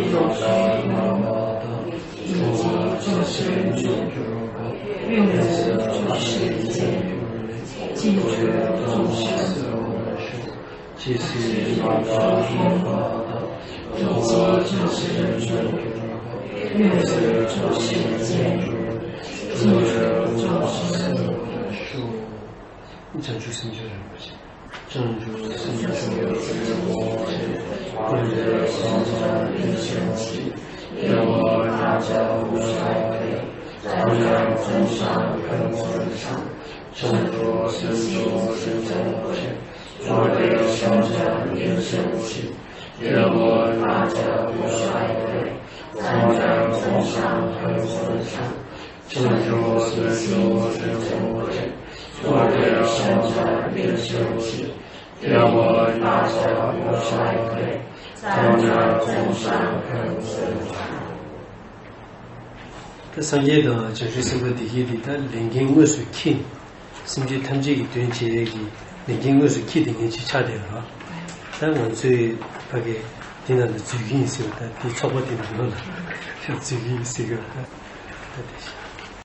ཡི་ལོངས་སྤྱོད་རྣམ་པ་དང་། འགྲོ་བ་ཐམས་ཅད་མཆོག་གྱུར་པ། ཡོངས་སུ་རྫོགས་ཤིང་མཛེས་པ། ཅིའི་ཕྱིར་ལྟ་ཞེས་པ་ལ་ཞུགས། ཇི་སྲིད་ཡོངས་སུ་རྫོགས་པ་དང་། འགྲོ་བ་ཐམས་ཅད་མཆོག་གྱུར་པ། ཡོངས་སུ་རྫོགས་ཤིང་མཛེས་པ། ཅིའི་ཕྱིར་ལྟ་ཞེས་པ་ལ་ཞུགས། བྱང་ཆུབ་སེམས་མཆོག་རིན་པོ་ཆེ། བྱང་ཆུབ་སེམས་མཆོག་རིན་པོ་ཆེ། ཐམས་ཅད་མཁྱེན་པ་ཡེ་ཤེས་ཀྱི། སྐྱེ་བོ་ཐམས་ཅད་དབུལ་བྱ་ཡི་དེ། ཐམས་ཅད་ཕུང་བྱ་ཕན་ཚུན་འཆང་། བྱང་ཆུབ་སེམས་མཆོག་རིན་པོ་ཆེ། ཐམས་ཅད་མཁྱེན་པ་ཡེ་ཤེས་ཀྱི། སྐྱེ་བོ་ཐམས་ཅད་དབུལ་བྱ་ཡི་དེ། ཐམས་ཅད་ཕུང་བྱ་ཕན་ཚུན་འཆང་། བྱང་ཆུབ་སེམས་མཆོག་རིན་པོ་ཆེ། ཐམས་ཅད་མཁྱེན་པ་ཡེ་ཤེས་ཀྱི། སྐྱེ་བོ་ཐམས་ཅད་དབུལ་བྱ་ཡི་དེ། ཐམས་ཅད་ཕུང་བྱ་ཕན་ཚུན་འཆང་། ད་སངས་རྒྱས་དང་བྱང་ཆུབ་སེམས་དཔའ་བདེ་སྐྱིད་འདི་ད་ལས་འགན་དངོས་སུ་འཁྱེར། སེམས་ཅན་ཐམས་ཅད་ཀྱི་དོན་བྱེད་ཡས་ཀྱི་ལས་འགན་དངོས་སུ་འཁྱེར་ཏེ་ངས་ཅིག་ཆགས་བསྡད་ཡོད་རེད། ད་ང་ཚོའི་ཕ་གི་འདི་ནང་ལ་འཛུལ་གྱི་ཡིན་ཟེར་བ། ད་འདི་ཚོགས་པ་འདི་ནང་ལོགས་ལ་འཛུལ་གྱི་ཡིན་ཟེར་གྱི་ཡོད་རེད། ད་དེ་བཞིན།